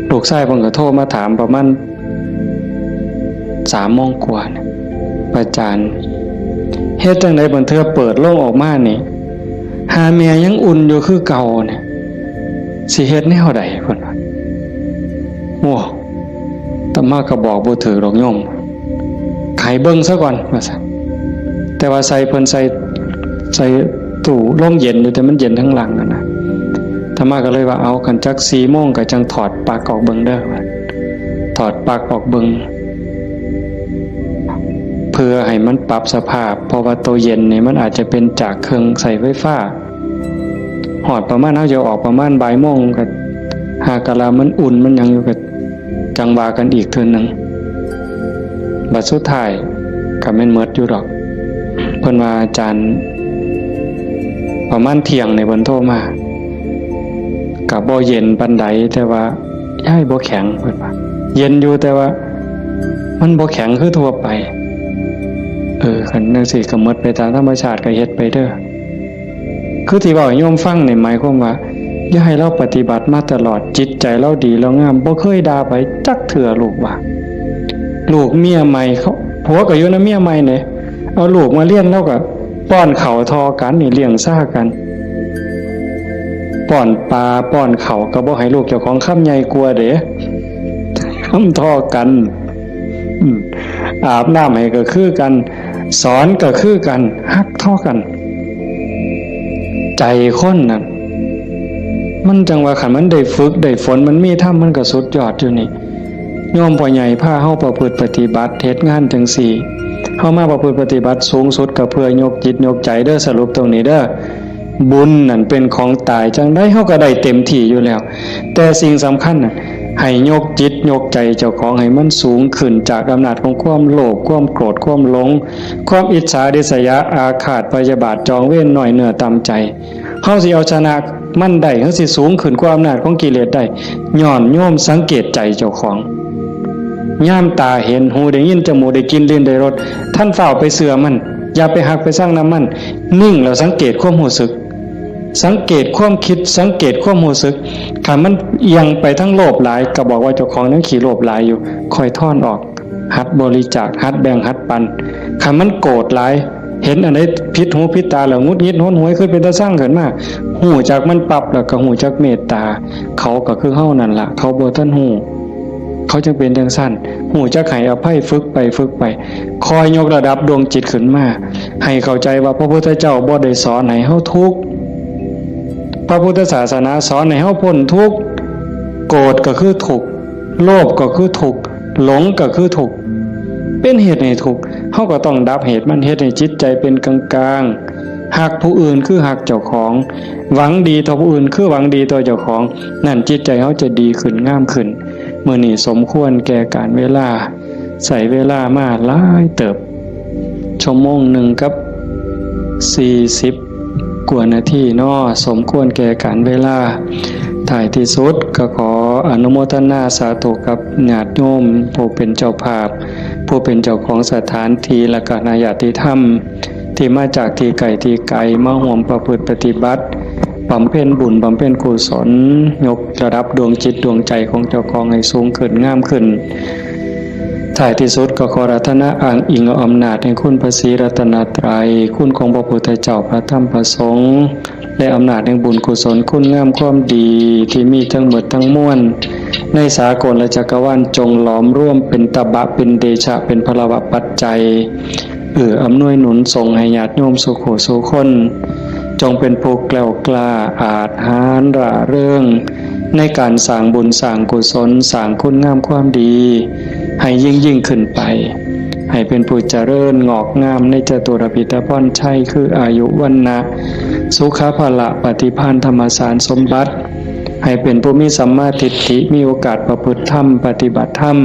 ลูกชายเพิ่นก็โทรมาถามประมาณสามโมงกว่าเนี่ย อาจารย์ เฮ็ดจั่งใดบางเทื่อเปิดโลงออกมานี่ หาแม่ยังอุ่นอยู่คือเก่าเนี่ย สิเฮ็ดแนวใดเพิ่นว่า โอ้ อาตมาก็บอกบ่ถืกดอกโยม ให้เบิ่งซะก่อน ว่าซั่น แต่ว่าใส่เพิ่นใส่ ใส่ตู้โรงเย็นอยู่ แต่มันเย็นทั้งหลังนั่นนะ อาตมาก็เลยว่า เอา คันจักสี่โมงก็จั่งถอดปลั๊กออกเบิ่งเด้อ ว่า ถอดปลั๊กออกเบิ่ง เพื่อให้มันปรับสภาพ เพราะว่าตัวเย็นนี่มันอาจจะเป็นจากเครื่องใช้ไฟฟ้า ฮอดประมาณ เฮาจะออกประมาณบ่ายโมง ก็หากะลามันอุ่นมันหยังอยู่ ก็จั่งว่ากันอีกเทื่อหนึ่ง บัดสุดท้ายก็แม่นหมดอยู่ดอก เพิ่นว่าอาจารย์ ประมาณเที่ยงนี่เพิ่นโทรมา ก็บ่เย็นปานใด แต่ว่า ยายบ่แข็ง เพิ่นว่า เย็นอยู่ แต่ว่า มันบ่แข็งคือทั่วไป เออ คันจั่งซี้ก็หมดไปตามธรรมชาติ ก็เฮ็ดไปเด้อ คือที่เว้าให้โยมฟังนี่หมายความว่า อย่าให้ลาวปฏิบัติมาตลอด จิตใจลาวดีลาวงาม บ่เคยด่าไผจักเทื่อ ลูกว่า ลูกเมียใหม่เขา ผัวก็อยู่นำเมียใหม่เด้ เอาลูกมาเรียน ลาวก็ป้อนข้าวท่อกันนี่ เลี้ยงซ่ากัน ป้อนปลาป้อนข้าวก็บ่ให้ลูกเจ้าของ คำใหญ่กว่าเด้ คำท่อกัน อืม อาบน้ำให้ก็คือกัน สอนก็คือกัน ฮักท่อกัน ใจคนน่ะ มันจั่งว่าคันมันได้ฝึกได้ฝน มันมีธรรม มันก็สุดยอดอยู่นี่ โยมพ่อใหญ่พาเฮาประพฤติปฏิบัติ เฮ็ดงานจั่งซี้ เฮามาประพฤติปฏิบัติสูงสุดก็เพื่อยกจิตยกใจเด้อ สรุปตรงนี้เด้อ บุญนั่นเป็นของตาย จั่งใดเฮาก็ได้เต็มที่อยู่แล้ว แต่สิ่งสำคัญน่ะ ให้ยกจิตยกใจเจ้าของให้มันสูงขึ้นจากอำนาจของความโลภ ความโกรธ ความหลง ความอิจฉาริษยา อาฆาตพยาบาท จองเวร น้อยเนื้อต่ำใจ เฮาสิเอาชนะมันได้ เฮาสิสูงขึ้นกว่าอำนาจของกิเลสได้ ย้อนโยมสังเกตใจเจ้าของ ยามตาเห็น หูได้ยิน จมูกได้กลิ่น ลิ้นได้รส ท่านฟ้าวไปเชื่อมัน อย่าไปฮักไปซังนำมัน นิ่งแล้วสังเกตความรู้สึก สังเกตความคิด สังเกตความรู้สึก คันมันเอียงไปทางโลภหลาย ก็บอกว่าเจ้าของยังขี้โลภหลายอยู่ ค่อยถอนออก หัดบริจาค หัดแบ่ง หัดปัน คันมันโกรธหลาย เห็นอันใดผิดหูผิดตาแล้วหงุดหงิดหนหวย คือเป็นตาซังขึ้นมา ฮู้จักมันปั๊บแล้วก็ฮู้จักเมตตา เขาก็คือเฮานั่นล่ะ เขาบ่ทันฮู้ เขาจั่งเป็นจั่งซั่น ฮู้จักให้อภัย ฝึกไปฝึกไป คอยยกระดับดวงจิตขึ้นมา ให้เข้าใจว่าพระพุทธเจ้าบ่ได้สอนให้เฮาทุกข์ พระพุทธศาสนาสอนให้เฮาพ้นทุกข์ โกรธก็คือทุกข์ โลภก็คือทุกข์ หลงก็คือทุกข์ เป็นเหตุให้ทุกข์ เฮาก็ต้องดับเหตุมัน เฮ็ดให้จิตใจเป็นกลางๆ ฮักผู้อื่นคือฮักเจ้าของ หวังดีต่อผู้อื่นคือหวังดีต่อเจ้าของ นั่นจิตใจเฮาจะดีขึ้น งามขึ้น มื้อนี้สมควรแก่กาลเวลา ใช้เวลามาหลายเติบ ชั่วโมงหนึ่งกับสี่สิบกว่านาทีเนาะ สมควรแก่กาลเวลา ท้ายที่สุดก็ขอ อนุโมทนาสาธุกับญาติโยม ผู้เป็นเจ้าภาพ ผู้เป็นเจ้าของสถานที่ และก็คณะญาติธรรม ที่มาจากที่ไกลที่ไกล มาร่วมประพฤติปฏิบัติ บำเพ็ญบุญ บำเพ็ญกุศล ยกระดับดวงจิตดวงใจของเจ้าของให้สูงขึ้น งามขึ้น ท้ายที่สุดก็ขออาราธนาอ้างอิงเอาอำนาจแห่งคุณพระศรีรัตนตรัย คุณของพระพุทธเจ้า พระธรรม พระสงฆ์ และอำนาจแห่งบุญกุศล คุณงามความดีที่มีทั้งหมดทั้งมวล ในสากลและจักรวาล จงหลอมรวมเป็นตบะ เป็นเดชะ เป็นพลวะปัจจัย เอื้ออำนวยหนุนส่งให้ญาติโยมสู่ผู้สู่คน จงเป็นผู้แกล้วกล้า อาจหาญ ร่าเริง ในการสร้างบุญสร้างกุศล สร้างคุณงามความดี ให้ยิ่งยิ่งขึ้นไป ให้เป็นผู้เจริญงอกงามในจตุรพิธพรชัย คืออายุ วรรณะ สุขะ พละ ปฏิภาณ ธรรมสารสมบัติ ให้เป็นผู้มีสัมมาทิฏฐิ มีโอกาสประพฤติธรรม ปฏิบัติธรรม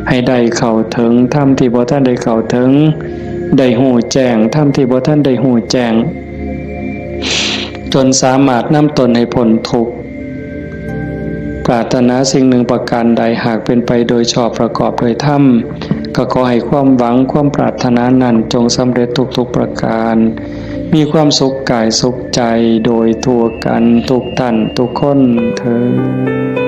ให้ได้เข้าถึงธรรมที่บ่ทันได้เข้าถึง ได้ฮู้แจ้งธรรมที่บ่ทันได้ฮู้แจ้ง จนสามารถนำตนให้พ้นทุกข์ ปรารถนาสิ่งหนึ่งประการใด หากเป็นไปโดยชอบประกอบโดยธรรม ก็ขอให้ความหวังความปรารถนานั้นจงสำเร็จทุกๆประการ มีความสุขกายสุขใจโดยทั่วกันทุกท่านทุกคนเทอญ